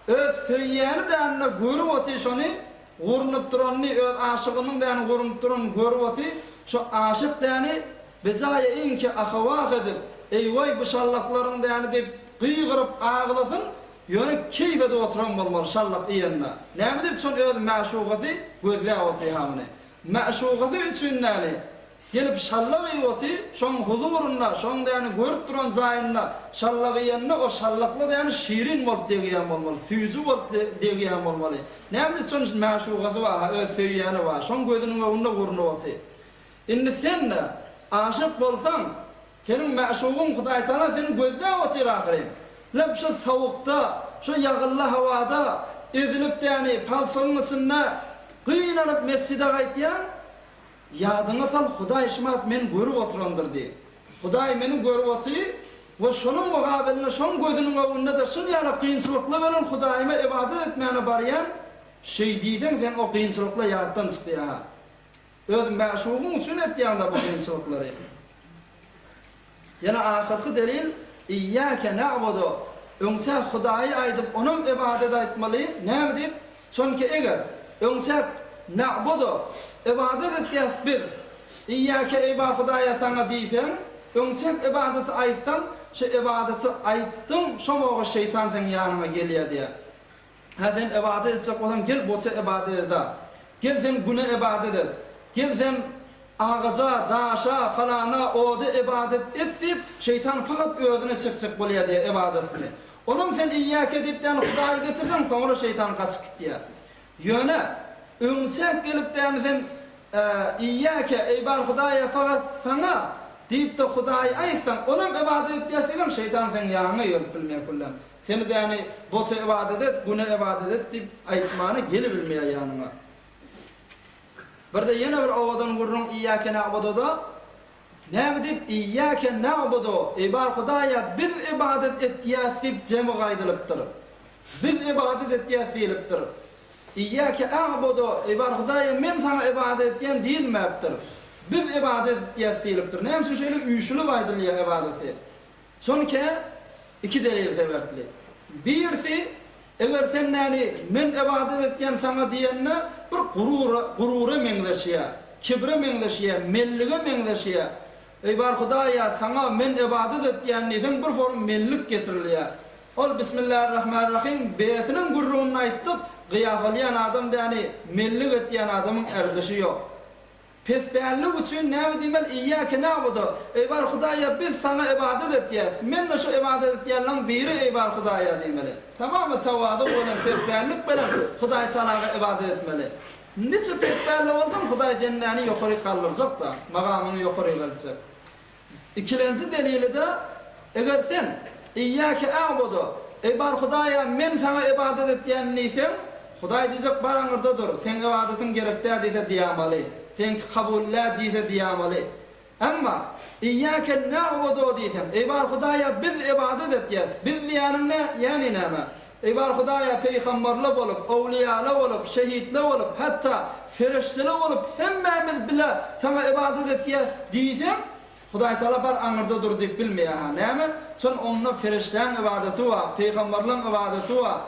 öz söýýäni dänine görüp otyr şony, gurnup duranyny, öz aşygynyň däni gurnup duranyny görüp otyr, şo aşyk däni bijaýa iňki ahy-wah edip, eý-waý bu şallaklaryň däni diýip gygyryp aglasyn. Ýöne keýp edip oturan bolmaly şallak iýende. Näme diýip şol öz mäşugasy gözläp otyr-ha muny. Mäşugasy üçin däli, gelip şallak iýip otyr, şoň huzurynda, şoň däni görüp duran jaýynda şallak iýende o şallaklar däni şirin bolup degýän bolmaly, süýji bolup degýän bolmaly. Näme diýip şoň mäşugasy bar-ha, öz söýýäni bar, şoň gözüniň öňünde gurnup otyr. Indi sen-de, aşyk bolsaň, seniň mäşugyň Hudaýtagala seni gözläp otyr ahyryn. Lep şu sowukda, şu ýagynly howada ezilip däni palçygyň içinde gynanyp mesjide gaýtýaň, ýadyňa sal Hudaý şumat meni görüp oturandyr diý. Hudaý meni görüp otyr we şonuň mugabylynda şoň gözüniň öňünde-de şul ýaly kynçylykly bilen Hudaýyma ybadat etmäne barýan, şeý diýseň sen o kynçylyklar ýatdan çykýa-ha. Öz mäşugyň üçin etýäňdä bu kynçylyklary. Ýene ahyrky delil, Iýýäke na'budu, öňçä Hudaýy aýdyp onam ybadat aýtmaly, näme diýip? Çonki eger, öňçä na'budu, ybadat etýäs biz, Iýýäke eý bar Hudaýa saňa diýseň, öňçäk ybadaty aýtsaň, şu ybadaty aýtdyň, şo wagt şeýtan seň ýanyňa gelýär diýýär. Hä sen ybadat etjek bolsaň gel buta ybadat eda. Gel sen güne ybadat et. Gel sen agaja, daşa, palana, oda ybadat et diýip, şeýtan fakat özüne çekjek bolýar diýýär ybadatyny. Onam sen Iýýäke diýip däni Hudaýy getirseň soňra şeýtan gaçyp gitýär. Ýöne öňçäk gelip däni sen Iýýäke, eý bar Hudaýa fakat saňa diýip-de Hudaýy aýtsaň, onam ybadat etýäs diýseň şeýtan seň ýanyňa gelip bilmeýär küllem. Seni däni bota ybadat et, güne ybadat et diýip aýtmana gelibilmeýär ýanyňa. Birde ýene bir owadan gürrüň Iýýäke na'bududa näme diýip Iýýäke na'budu, eý bar Hudaýa biz ybadat etýäs diýip jemg aýdylypdyr. Biz ybadat etýäs diýlipdir. Iýýäke a'budu, eý bar Hudaýa men saňa ybadat etýän diýilmäpdir. Biz ybadat etýäs diýlipdir. Näme üçin şeýle üýşülip aýdylýar ybadaty? Çünki iki delil sebäpli. Birisi, eger sen näni men ybadat etýän saňa diýende bir gurura, gurura meňzeşýär, kibre meňzeşýär, mellige meňzeşýär. Eý bar Hudaýa saňa men ybadat etýän diýseň bir forum mellik getirilýär. Ol Bismillarrahmanrahim B-siniň gürrüňini aýtdyk, gyýafalýan adam däni mellik etýän adamyň ärzeşi ýok. Pespällik üçin näme diýmeli, Iýýäke na'budu, Eý bar Hudaýa biz Saňa ybadat etýäs, men-de şu ybadat etýänleň biri eý bar Hudaýa diýmeli. Tamamy tawazu bilen, pespällik bilen Hudaý Tagalaga ybadat etmeli. Niçe pespälli bolsaň Hudaý sendäni ýokaryk galdyrjak-da, magamyňy ýokaryk eltjek. Ikilenji delili-de, eger sen, Iýýäke a'budu, Eý bar Hudaýa, men Saňa ybadat etýän diýseň, Hudaý diýjek, bar aňyrda dur, seň ybadatyň gerek däl diýse diýamaly, seňki kabul däl diýse diýamaly. Emma, Iýýäke na'budu diýseň, Eý bar Hudaýa, biz ybadat etýäs, biz diýýäniň nä, ýäni näme? Eý bar Hudaýa, peýgamberler bolup, owliýalar bolup, şehitler bolup, hatda fereşteler bolup hemmämiz bile Saňa ybadat etýäs diýseň, Hudaýtagala bar aňyrda dur diýip bilmeýär-hä. Näme? Çün onda fereşdäň ybadaty bar, peýgamberleň ybadaty bar.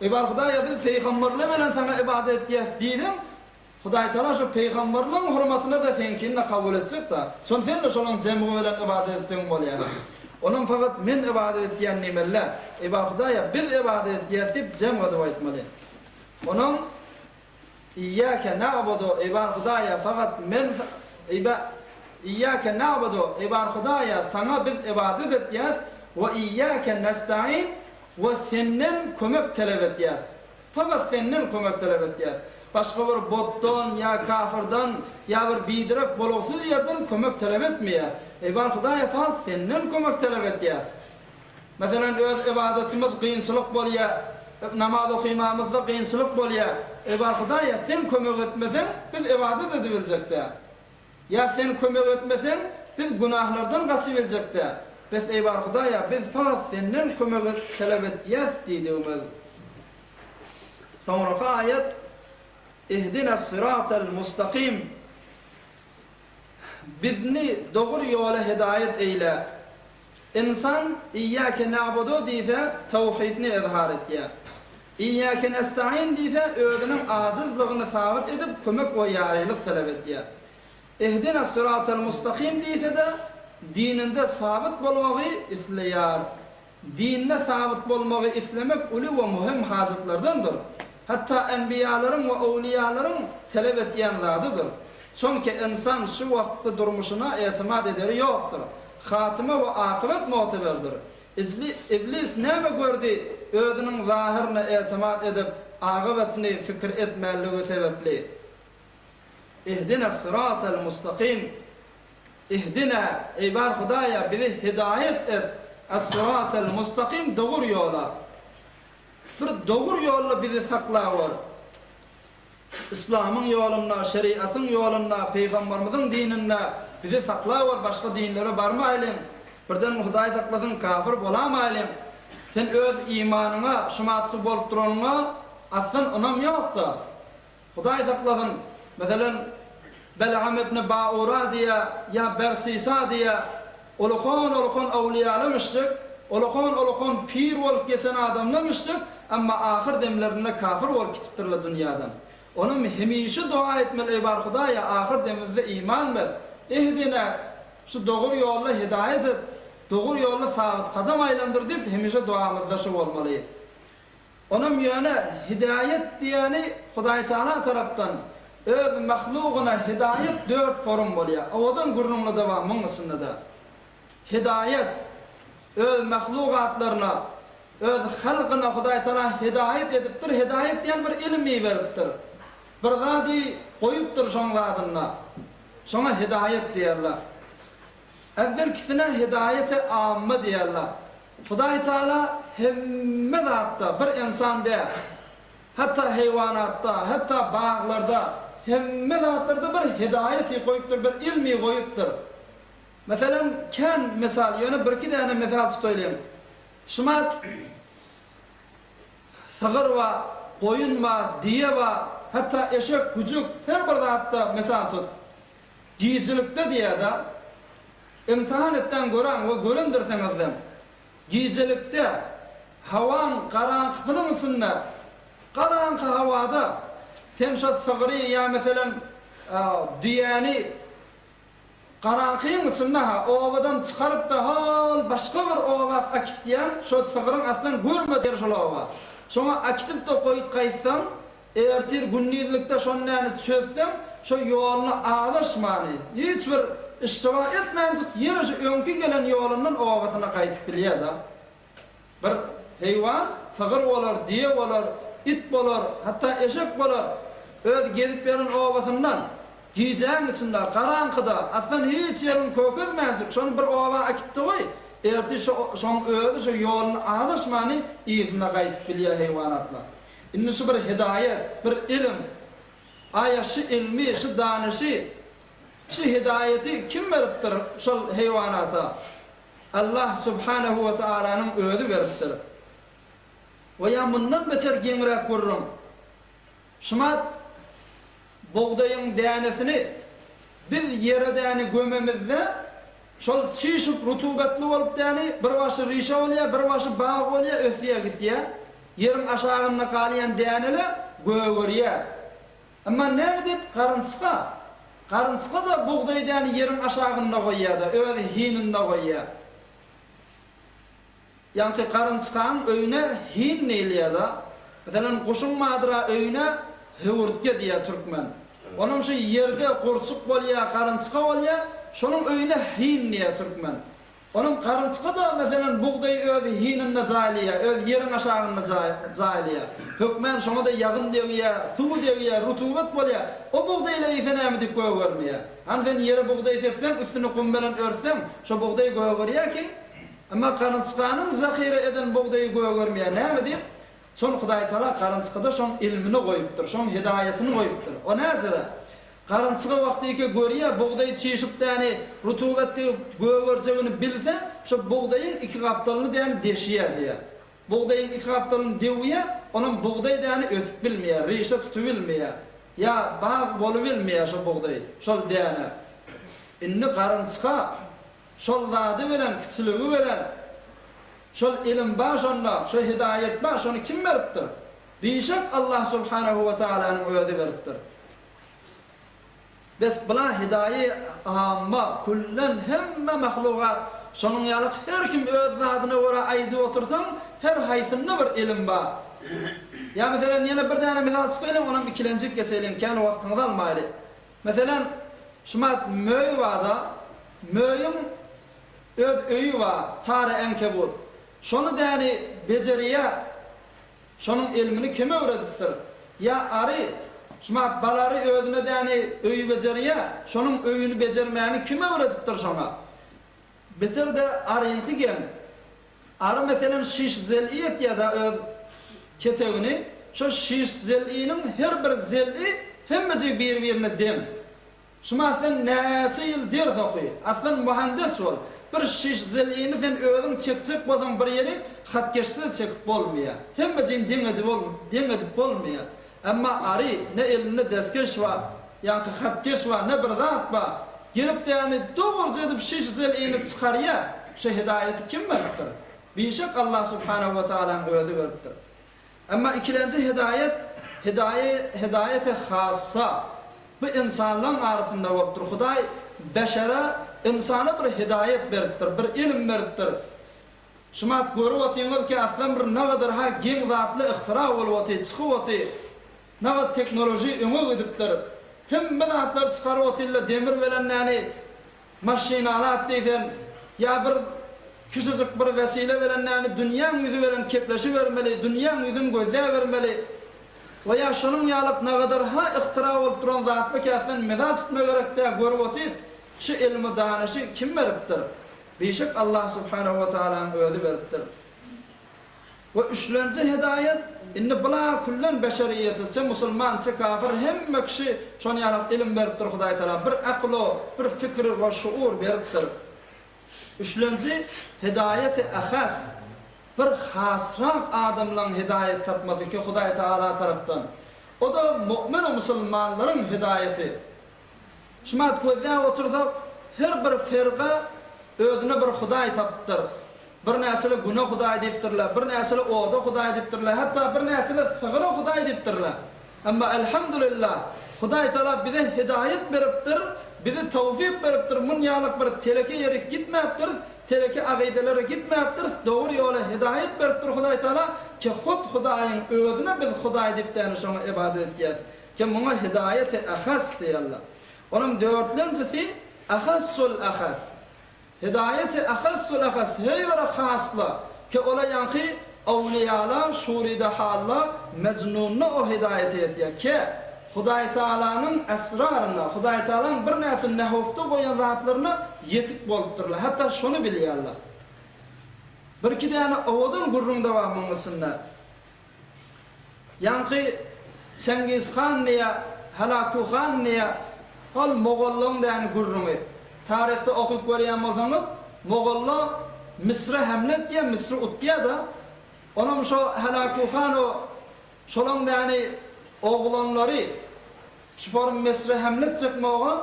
Eý bar Hudaýa biz peýgamberler bilen Saňa ybadat etýäs diýseň, Hudaýtagala şu pygamberleň hormatyna-da seňkini-de kabul etjek-dä. Şony sen-de şolaň jemgy bilen ybadat etdigiň bolýar. Onam fakat men ybadat etýän diýmeli-dä. Eý bar Hudaýa, biz ybadat etýäs diýip jemg edip aýtmaly. Onam Iýýäke na'budu, eý bar Hudaýa, fakat men Iýýäke na'budu, eý bar Hudaýa, saňa biz ybadat etýäs, we Iýýäke nesta'in, we senden kömek talap etýäs. Fakat senden kömek talap etýäs. Başga bir botdan ýa kafyrdan ýa bir biderek bolugsyz ýerden kömek talap etmeýäs. Eý bar Hudaýa fakat senden kömek talap etýäs. Meselem öz ybadatymyz kynçylyk bolýa, namaz okymamyzda kynçylyk bolýa. Eý bar Hudaýa sen kömek etmeseň biz ybadat edibiljek däl. Ýa sen kömek etmeseň, biz günahlardan gaçybiljek däl. Bes eý bar Hudaýa, biz fakat senden kömek talap etýäs diýdigimiz. Soňraky aýat, Ihdinas syratal mustakim, Bizni dogry ýola hidaýat eýle. Ynsan Iýýäke na'budu diýse, tawhidni yzhar etýär. Iýýäke nesta'in diýse, özüniň ajyzlygyny sabyt edip, kömek we ýarylyk talap edýär. Ihdinas syratal mustakim diýse-de, dininde sabyt bolmagy isleýär. Dinde sabyt bolmagy islemek uly we möhüm hajatlardandyr. Hatda enbiýalaryň we öwlüýalaryň talap etýän zadydyr. Çünki ynsan şu wagtky durmuşyna etimat ederi ýokdur. Hatyma we akybet mu'teberdir. Ijli, iblis näme gördi, özüniň zahyryna etimat edip, agybetyny pikir etmänligi sebepli. Ihdina syratal mustakym, Ihdina, eý bar Hudaýa, bizi hidaýat et, as-syratal mustakym, dogry ýola. Bir dogry ýolda bizi saklawor. Yslamyň ýolunda, şeriatyň ýolunda, pygambarymyzyň dininde bizi saklawor, başga dinlere barmaýlyň. Birden Hudaý saklasyn kafir bolamaýlyň. Sen öz imanyňa şumatky bolup duranyňa aslan ynam ýokda. Hudaý saklasyn, meselem, Bel'am ibn Ba'ura diýä, ýa Bersisa diýä, ulukan-ulukan awliýalar müşrik, ulukan-ulukan pir bolup geçen adamlar müşrik, emma ahyr demlerinde kafir bolup gitipdirler dünýäden. Onam hemişe doga etmeli, Eý bar Hudaýa, ahyr demimizde iman ber. Ihdina, şu dogry ýolda hidaýat et, dogry ýolda sabyt kadam aýlandyr diýip hemişe dogamyzda şu bolmaly. Onam ýöne hidaýat diýeni Hudaýtagala tarapdan öz mahlugyna hidaýat dört forum bolýar. Owadan gürrüňlede bar muň içinde-de. Hidaýat öz mahlugatlaryna, öz halkyna Hudaýtagala hidaýat edipdir, hidaýat diýen bir ilim iberipdir. Bir zady goýupdyr şoň zadynda. Şoňa hidaýat diýerler. Äwwelkisine hidaýeti amma diýerler. Hudaý Taala hemme zatda, bir ynsan däl, hatda heýwanatda, hatda baglarda, hemme zatlarda bir hidaýeti goýupdyr, bir ilmi goýupdyr. Meselem, kän mysal, ýöne birki däne mysal tutaýlyň. Şumat sygyr bar, goýun bar, düýe bar, hatda eşek, güjük, her bir zatda mysal tut. Gijilikde diýýär-de, Imtihan etseň göräň we görendirseňizem, gijelikde, hawaň garaňkysynyň içinde, garaňky hawada sen şo sygry ýa meselem, düýäni garaňkyň içinde-ha obadan çykaryp-da hol başga bir oba äkitýäň, şo sygryň aslan görmedik ýeri şol oba. Şoňa äkitip-de goýup gaýtsaň, Ertir gündizlikde şony näni çözseň, şo ýoluna azaşmany, hiç bir iştiba etmänjik ýene şu öňki gelen ýolundan obasyna gaýdyp bilýär-de. Bir heýwan, sygyr bolar, düýe bolar, it bolar, hatda eşek bolar, öz gezip ýören obasyndan gijäň içinde, garaňkyda, aslan hiç ýerini kökezmänjik şony bir oba äkitdi goý, ertir şo şoň özi şo ýoluna azaşmany yzyna gaýdyp bilýär heýwanatlar. Indi şu bir hidaýat, bir ilim. Aýa şu ilmi, şu danyşy, şu hidaýaty kim beripdir şol heýwanata? Allah subhanehu we taalanyň özi beripdir. We ýa mundan beter giňräk gürrüň. Şumat bugdaýyň dänesini biz ýere däni gömemizde, şol çişip rutubetli bolup däni bir başy rişe bolýar, bir başy bag bolýar, ösýär gidýär. Ýeriň aşagynda galýan däneler gögerýär. Emma näme diýip garynçga? Garynçga-da bugdaý däni ýeriň aşagynda goýýar-da, öz hininde goýýar. Ýaňky garynçgaň öýüne hin diýilýär-da. Meselem, guşuň madra öýüne höwürtge diýýär türkmen. Onuň şu ýerde gurçuk bolýar, garynçga bolýar, şonuň öýüne hin diýýär türkmen. Onuň garynçga-da, meselem, bugdaýy öz hininde jaýlaýar, öz ýeriň aşagynda jaýlaýar. Hökmän şoňa-da ýagyn degýär, suwy degýär, rutubet bolýar. O bugdaýla iýse näme diýip gögermeýär. Hany sen ýere bugdaý sepseň, üstüni gum bilen örtseň, şo bugdaý gögerýär ki, Emma garynçganyň zahyra eden bugdaýy gögermeýär. Näme diýip? Şol Hudaýtagala garynçgada şoň ilmini goýupdyr, şoň hidaýatyny goýupdyr. O näçe-de? Garynçga wagtyky görýär, bugdaý çişip däni, rutubet degip gögerjegini bilse, şo bugdaýyň iki gapdalyny däni deşýär diýýär. Bugdaýyň iki gapdalyny döwýär, onam bugdaý däni ösüp bilmeýär, rişe tutubilmeýär. Ýa bag bolubilmeýär şo bugdaý, şol däne. Indi garynçga Şol zady bilen, kiçiligi bilen, şol ilim bar şonda, şo hidaýet bar, şony kim beripdir? Bişek Allah subhanehu we tealanyň özi beripdir. Bes bula hidaýi amma, küllen hemme mahlugat. Şonuň ýaly her kim öz zadyna görä aýdyp otursaň, her haýsynda bir ilim bar. Ýa meselem ýene bir däne mysal tutaýlyň, onam ikilenjik geçeýliň, kän wagtyňyzy almaýly. Meselem, şumat möý bar-da, möýüň öz öýi bar, tary änkebut. Şony däni bejerýä. Şonuň elmini kim öwredipdir? Ýa ary, şumat bal ary özüne däni öýi bejerýä, şonuň öýüni bejermäni kim öwredipdir şoňa? Beter-de aryňky geň. Ary meselem şiş zel'i etýä-da öz ketegini, şo şiş zel'iniň her bir zel'i hemmejigi bir-birine deň. Şuma sen näçe ýyl ders oky, aslan muhandes bol, bir şiş zel'ini sen özüň çekjek bolsaň bir ýeri hatkeşsiz çekip bolmaýa. Hemmejigini deň edip deň edip bolmaýa. Emma ary ne elinde deskeş bar, ýaňky hatkeş bar, ne bir zat bar. Gelip däni dogruja edip şiş zel'ini çykarýa. Şu hidaýaty kim beripdir? Bişek Allah subhanahu we taalaň özi beripdir. Emma ikilenji hidaýat, hidaýa, hidaýaty hassa. Bu ynsanlaň arasynda bolupdyr. Hudaý beşere, ynsana bir hidaýat beripdir, bir ilim beripdir. Şumat görüp otyňyz ki aslan bir nagadar ha geň zatly yhtyra bolup oty, çykyp oty. Nagat teknoloji öňe gidipdir. Hemme zatlary çykaryp otyrlar demir bilen näni Maşynalat diýseň, ýa bir kiçijik bir wesile bilen näni dünýäň ýüzi bilen kepleşibermeli, dünýäň ýüzüni gözläbermeli we ýa şonuň ýalak nagadar ha yhtyra bolup duran zatmy käsden meza tutma gerek dä görüp otyr, şu ylmy danyşy kim beripdir? Bişek Allah subhanahu we taalaň özi beripdir. We üçlenji hedaýat, indi bula küllen beşeriýeti, çe musulman, çe kafir, hemme kişi şon ýalak ilim beripdir Hudaý Tagala, bir akyl-u, bir fikr we şuur beripdir. Üçlenji hedaýaty ahas, bir hasrak adamlaň hedaýat tapmasy ki Hudaý Tagala tarapdan. O-da mu'min-u musulmanlaryň hedaýaty. Şumat gözläp otursak, her bir ferga özüne bir hudaý tapypdyr. Birnäçeler Güne hudaý diýipdirler, birnäçeler oda hudaý diýipdirler, hatda birnäçeler sygyra hudaý diýipdirler. Emma elhamdülillah, Hudaý Tagala bize hidaýat beripdir, bize towfyk beripdir, munýalyk bir teleke ýerik gitmäpdiris, teleke agydelere gitmäpdiris, dogry ýola hidaýat beripdir Hudaý Tagala, ki hut Hudaýyň özüne biz hudaý diýip däne şoňa ybadat etýäs. Ki muňa hidaýeti ahas diýerler. Onuň dörtlenjisi ahassul ahas. Hidaýeti ahassul ahas heý bir hasla, ki ola ýaňky awliýalar şuride halla mejnunna o hidaýeti ýetýär. Ki Hudaýtagalanyň esraryna, Hudaýtagalaň birnäçe nehufda goýan zatlaryna ýetik bolupdyrlar. Hatda şony bilýärler. Birki däne owadan gürrüň-de bar muň içinde. Ýaňky Çengiz han diýä, Halaku han diýä, ol mogollaň däni gürrüňi. Taryhda okyp görýän bolsaňyz, mogolla Misre hemle etýä, Misri utýa-da, onam şo Halaku han o şolaň däni oglanlary şu forum Misre hemle etjek moga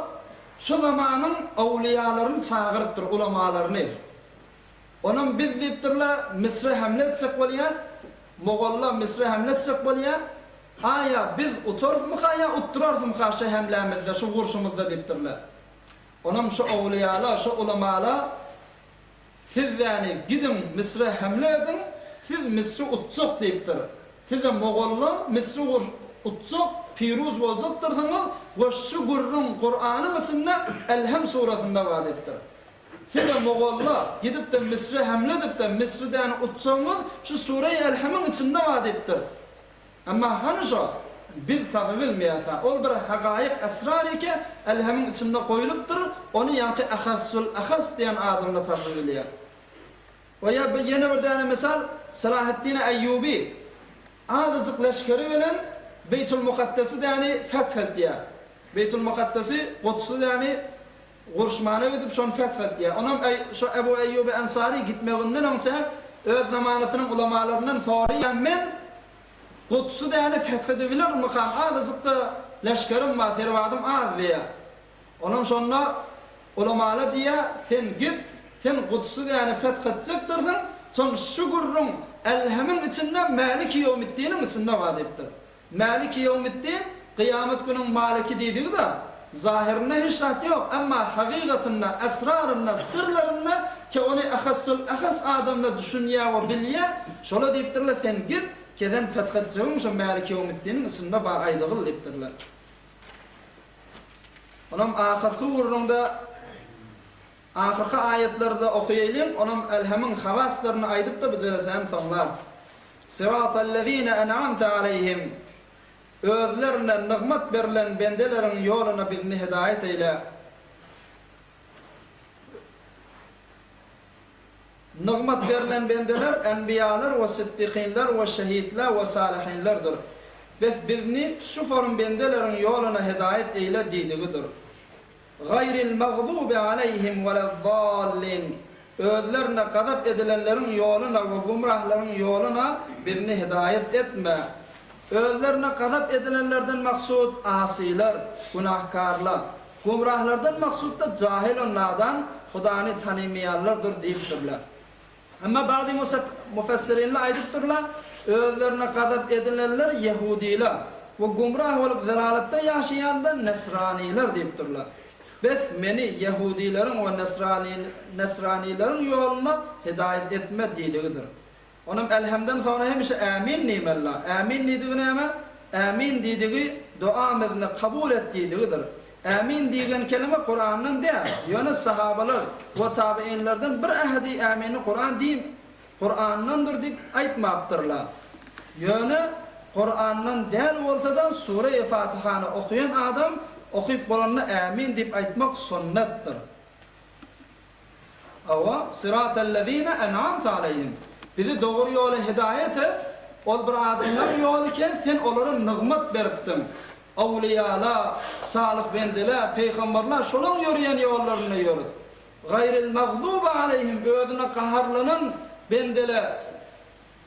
şo zamanyň öwlüýalaryny çagyrypdyr, ulamalaryny. Onam biz diýipdirler, Misre hemle etjek bolýas, Mogollar Misre hemle etjek bolýar, Aýa biz utarysmyka ýa utdurarysmyka şu hemlämizde, şu urşumyzda diýipdirler. Onam şu owliýalar, şu ulamalar Siz ýäni gidiň Misre hemle ediň, siz Misri utjak diýipdir. Size mogollar Misri utjak, piruz boljakdyrsyňyz we şu gürrüň Kuranyň içinde Elhem surasynda bar diýipdir. Size mogolla, gidip-de Misre hemle edip-de, Misridäni utsaňyz, şu Sureýi Elhemiň içinde bar diýipdir. Emma hany şo? Biz tapybilmeýäs-ä. Ol bir hagaýyk esrar eke, Elhemiň içinde goýlupdyr, ony ýaňky Ahassul-Ahas diýen adamlar tapybilýär. We ýa bir ýene bir däne mysal, Salaheddin Eýýubi azajyk leşgeri bilen Beýtul-Mukaddesi däni feth edýär. Beýtul-Mukaddesi, Gudsy däni Gurşmana gidip şony feth etýär. Onam şo Ebu Eýýuby Ensary gitmeginden öňçä öz zamanasynyň ulamalaryndan soraýar, Men Gudsy däli feth edebilermikam, azajyk-da leşgerim bar, serbazym az diýýär. Onam şonda ulamalar diýýär, Sen git, sen Gudsy däli feth etjekdirsiň, soň şu gürrüň Älhemiň içinde Mäliki ýewmiddiniň içinde bar diýipdir. Mäliki ýewmiddin, kyýamat günüň maliki diýdigi-de. Zahyrynda hiç zat ýok, emma hakygatynda, esrarynda, syrlarynda ki ony ahassul ahas adamlar düşünýär we bilýär, şola diýipdirler, sen git, kezen feth etjegiň şo Mäliki ýewmiddiniň içinde bar aýdygyl diýipdirler. Onam ahyrky gürrüňde ahyrky aýatlarda okaýalyň, onam Älhemiň hawaslaryny aýdyp-da bu jelesäni soňlarys. Syratallezine en'amte aleýhim Özlerine nygmat berlen bendeleriň ýoluna bizni hidaýat eýle. Nygmat berlen bendeler enbiýalar we syddykynlar we şehitler we salyhynlardyr. Bes bizni şu forum bendeleriň ýoluna hidaýat eýle diýdigidir. Gaýril magdubi aleýhim weleddallin Özlerine gazap edilenleriň ýoluna we gümrahlaryň ýoluna bizni hidaýat etme. Özlerine gazap edilenlerden maksut asylar, günahkarlar. Gümrahlardan maksut-da jahyl we nadan, Hudany tanymaýanlardyr diýipdirler. Emma bagzy mufessirinler aýdypdyrlar, özlerine gazap edilenler ýehudylar we gümrah bolup zelalatda ýaşaýan-da nesranylar diýipdirler. Bes, meni ýehudileriň we nesranileriň ýoluna hidaýat etme diýdigidir. Onam Elhemden soňra hemişe Ämin diýmeli-la. Ämin diýdigi näme? Ämin diýdigi doamyzny kabul et diýdigidir. Ämin diýgen kelime Kurandan däl. Ýöne sahabalar we tabiinlerden bir ähedi Ämini Kuran diý Kurandandyr diýip aýtmapdyrlar. Ýöne Kurandan däl bolsada Sure-i Fatihany okaýan adam okyp bolanda Ämin diýip aýtmak sunnetdir. Hawa, Syratallezine en'amte aleýhim. Bizi dogry ýola hidaýat et, ol bir adamlaryň ýoly eken, sen olara nygmat beripdiň. Awliýala, salyh bendelä, peýgamberlä şolaň ýöreýän ýollarynda ýöret. Gaýril magduby aleýhim, özüne gaharlanan bendele,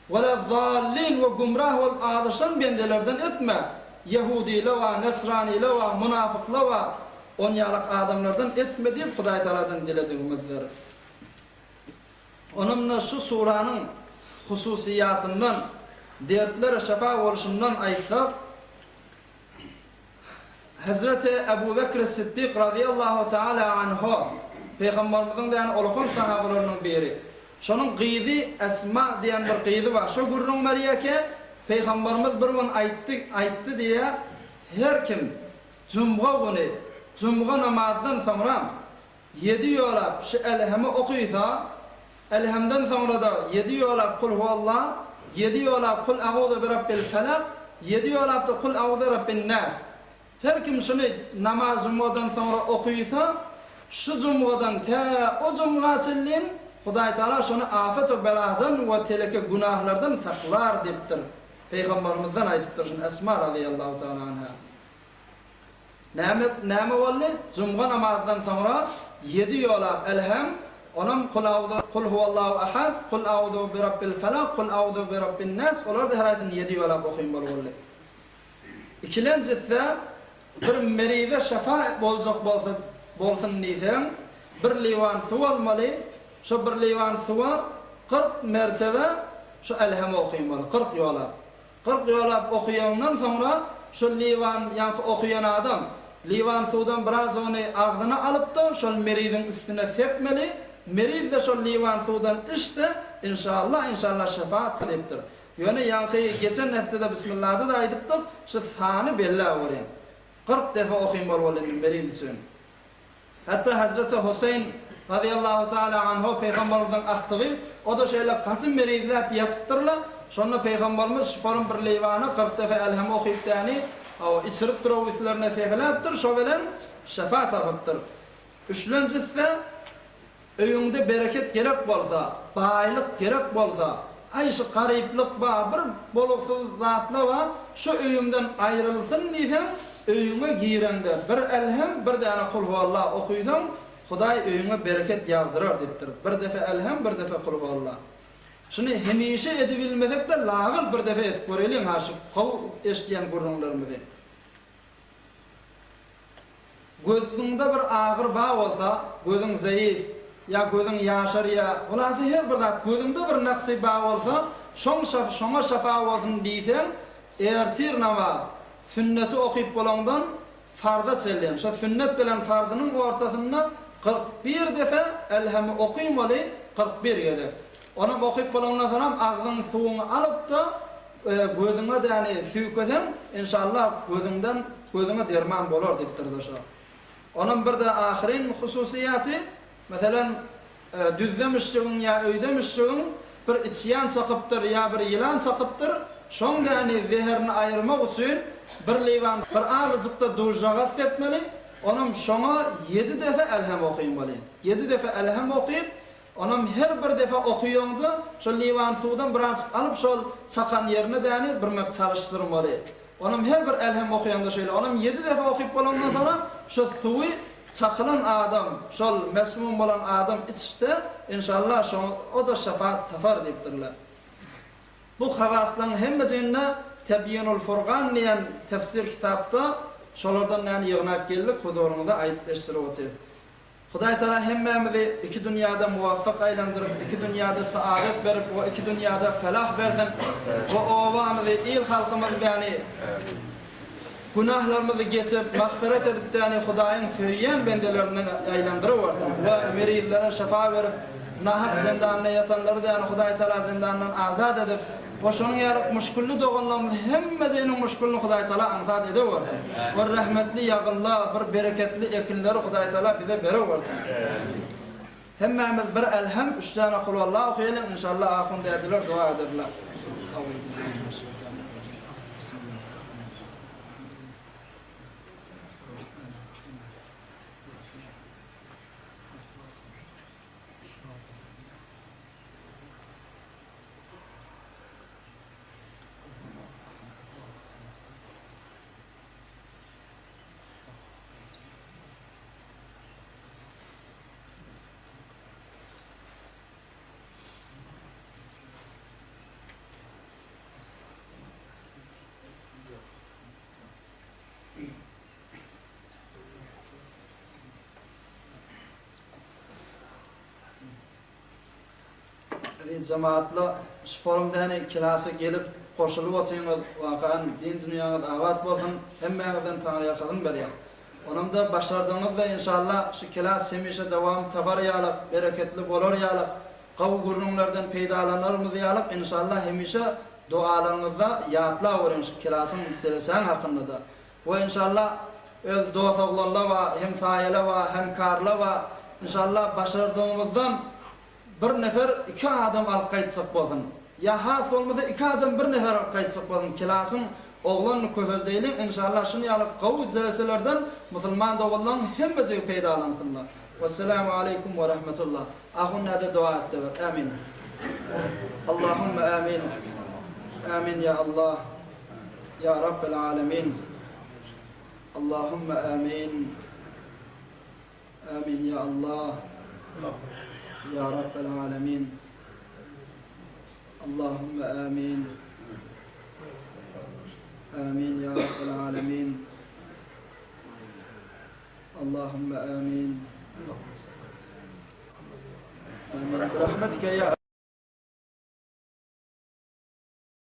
Welezzallin we gümrah bolup azaşan bendelerden etme, ýehudyla wa nesranyla wa munafykla wa on ýalak adamlardan etme diýip Hudaý Tagaladan diledigimizdir. Onam-da şu suranyň hususyýatyndan, dertlere şefa bolşundan aýtsak, Hezreti Ebu Bekri Siddik razyýallahu taala anhu, Pygamberimiziň diýen ulukan sahabalarynyň biri. Şonuň gyzy Esma diýen bir gyzy bar. Şo gürrüň berýär ki, Pygamberimiz bir gün aýtdy, aýtdy diýýär, Her kim jumga güni jumga namazdan soňra ýedi ýolap şu Elhemi okysa, Elhemden soňra-da ýedi ýolap Kul huwallah, ýedi ýolap Kul a'uzu birabbil felak, ýedi ýolap-da Kul a'uzu birabbin nas. Her kim şuny namaz jumgadan soňra okysa, şu jumgadan tä o jumga çenlin Hudaýtagala şony afet-u beladan we teleke günahlardan saklar diýipdir. Pygambermizden aýdypdyr şuny Esma razyýallahu taala anha. Näme, näme boldy? Jumga namazdan soňra ýedi ýolap Elhem, onam Kul auzu, Kul huwallahu ahad, Kul auzu birabbil felak, Kul auzu birabbin nas, olar-da her aýsyny ýedi ýolap okynmaly boldy. Ikilenjisi-de, bir merize şefa boljak bolsa, bolsun diýseň, bir liwan suw almaly, şo bir liwan suwa 40 mertebe şu Elhemi okynmaly, 40 ýolap. 40 ýolap okaýandan soňra şol liwan ýaňky okaýan adam liwan suwdan birazjygyny agzyna alyp-da şol meriziň üstüne sepmeli, meriz-de şol liwan suwdan içse, inşallah, inşallah şepa diýipdir. Ýöne ýaňky geçen hepdede Bismillada-da aýdypdyk, şu sany belläp görýän. 40 depe okynmaly boldy indi meriz üçin. Hatda Hezreti Huseýn razyýallahu taala anhu Pygamberimiziň agtygy, o-da şeýle gaty merizläp ýatypdyrlar. Şonda Pygamberimiz şuparyň bir leýwana 40 depe Elhem okyp däni, hawa, içiripdir, o üstlerine sepeläpdir, şo bilen şepa tapypdyr. Üçlenjisi-de, öýüňde bereket gerek bolsa, baýlyk gerek bolsa, aý şu garyplyk bar, bir bolugsyz zatlar bar, şu öýüňden aýrylsyn diýseň, öýüňe gireňde bir Elhem, bir däne Kulhuallah okysaň, Hudaý öýüňe bereket ýagdyrar diýipdir. Bir depe Elhem, bir depe Kulhuallah. Şuny hemişe edibilmesek-de lagyl bir depe edip göreliň ha şu gowy eşidýän gürrüňlerimizi. Gözüňde bir agyr ba bolsa, gözüň zeýif, ýa gözüň ýaşarýa, hulasy her bir zat gözüňde bir naksy ba bolsa, şoň şoňa şafa bolsun diýseň, ertir namaz, sünneti okyp bolaňdan, farza çenli, şo sünnet bilen farzynyň ortasynda 41 depe Elhemi okymaly, 41 gezek. Onam okyp bolandan soňam agzyň suwuňy alyp-da, gözüňe däni süýkeseň, enşallah gözüňden, gözüňe derman bolar diýipdir-de şo. Onam bir-de ahyryn hususyýaty, meselem, düzde müşrigiň ýa öýde müşrigiň bir içýan çakypdyr ýa bir ýylan çakypdyr, şoň däni zeherini aýyrmak üçin bir liwan bir azajyk-da duzjagaz sepmeli, onam şoňa ýedi defe Elhem okymaly. Ýedi defe Elhem okyp, Onam her bir defa okyýoňda şol liwan suwdan birazjyk alyp şol çakan ýerine däni birmek çalyşdyrmaly. Onam her bir älhem okyýaňda şeýle. Onam ýedi defa okyp bolandan soňra şo suwy çakylan adam şol mesmum bolan adam içse enşalla şoňa o-da şefa tapar diýipdirler. Bu hawaslaň hemmejiginde Tebýinul Furgan diýen tefsir kitapda şolardan däni ýygnap geldik huzuryňyza aýdyp eşdirip otyrys. Hudaý Tagala hemmämizi iki dünýäde muwaffak aýlandyryp, iki dünýäde saadet berip we iki dünýäde felah bersin we obamyzy, il-halkymyzy däni günahlarymyzy geçip, magfyret edip däni Hudaýyň söýýän bendelerinden aýlandyrywersin we merizlere şypa berip, nahak zindanda ýatanlary däni Hudaý Tagala zindandan azat edip, We şonuň ýaly muşkilli doganlarymyz hemmesiniň muşkilini Hudaý Taala aňsat edewersin. Bir rehmetli ýagynla, bir bereketli ekinleri Hudaý Taala bize berewersin. Hemmämiz bir Elhem, üç däne Kulwalla okaýalyň, inşallah ahun dädeler doga ederler. Eziz jemagatlar, şu forumda hany klasa gelip goşulyp otyňyz, wakaýan din dünýäňiz abat bolsun, hemmäňizden Taňryýalkasyn berýän. Onamda başardygyňyzda inşallah şu klas hemişe dowam tapar ýalyk, bereketli bolar ýalyk, gowy gürrüňlerden peýdalanarymyz ýalyk inşallah hemişe dogalaryňyzda ýatlaweriň şu klasyň telesäň hakynda-da. We inşallah öz dos oglanla wa hemsaýala wa hemkarla wa inşallah başardygymyzdan bir nefer iki adam alyp gaýtjak bolsun. Ýa has bolmasa iki adam bir nefer alyp gaýtjak bolsun kilasyň oglanyny köpeldeýliň inşallah şuny ýaly gowy jelselerden musulman doganlaň hemmejigi peýdalansynlar. Wesselamu aleýkum we rahmetullah. Ahun näde doga etdewer. Ämin. Allahumma ämin. Ämin ýa Allah. Ýa Rabbel Alemin. Allahumma ämin. Ämin ýa Allah. Ýa Rabbel Alemin. Allahumma ämin. Ämin ýa Rabbel Alemin. Allahumma ämin. Amin. Bi rahmetike ýa.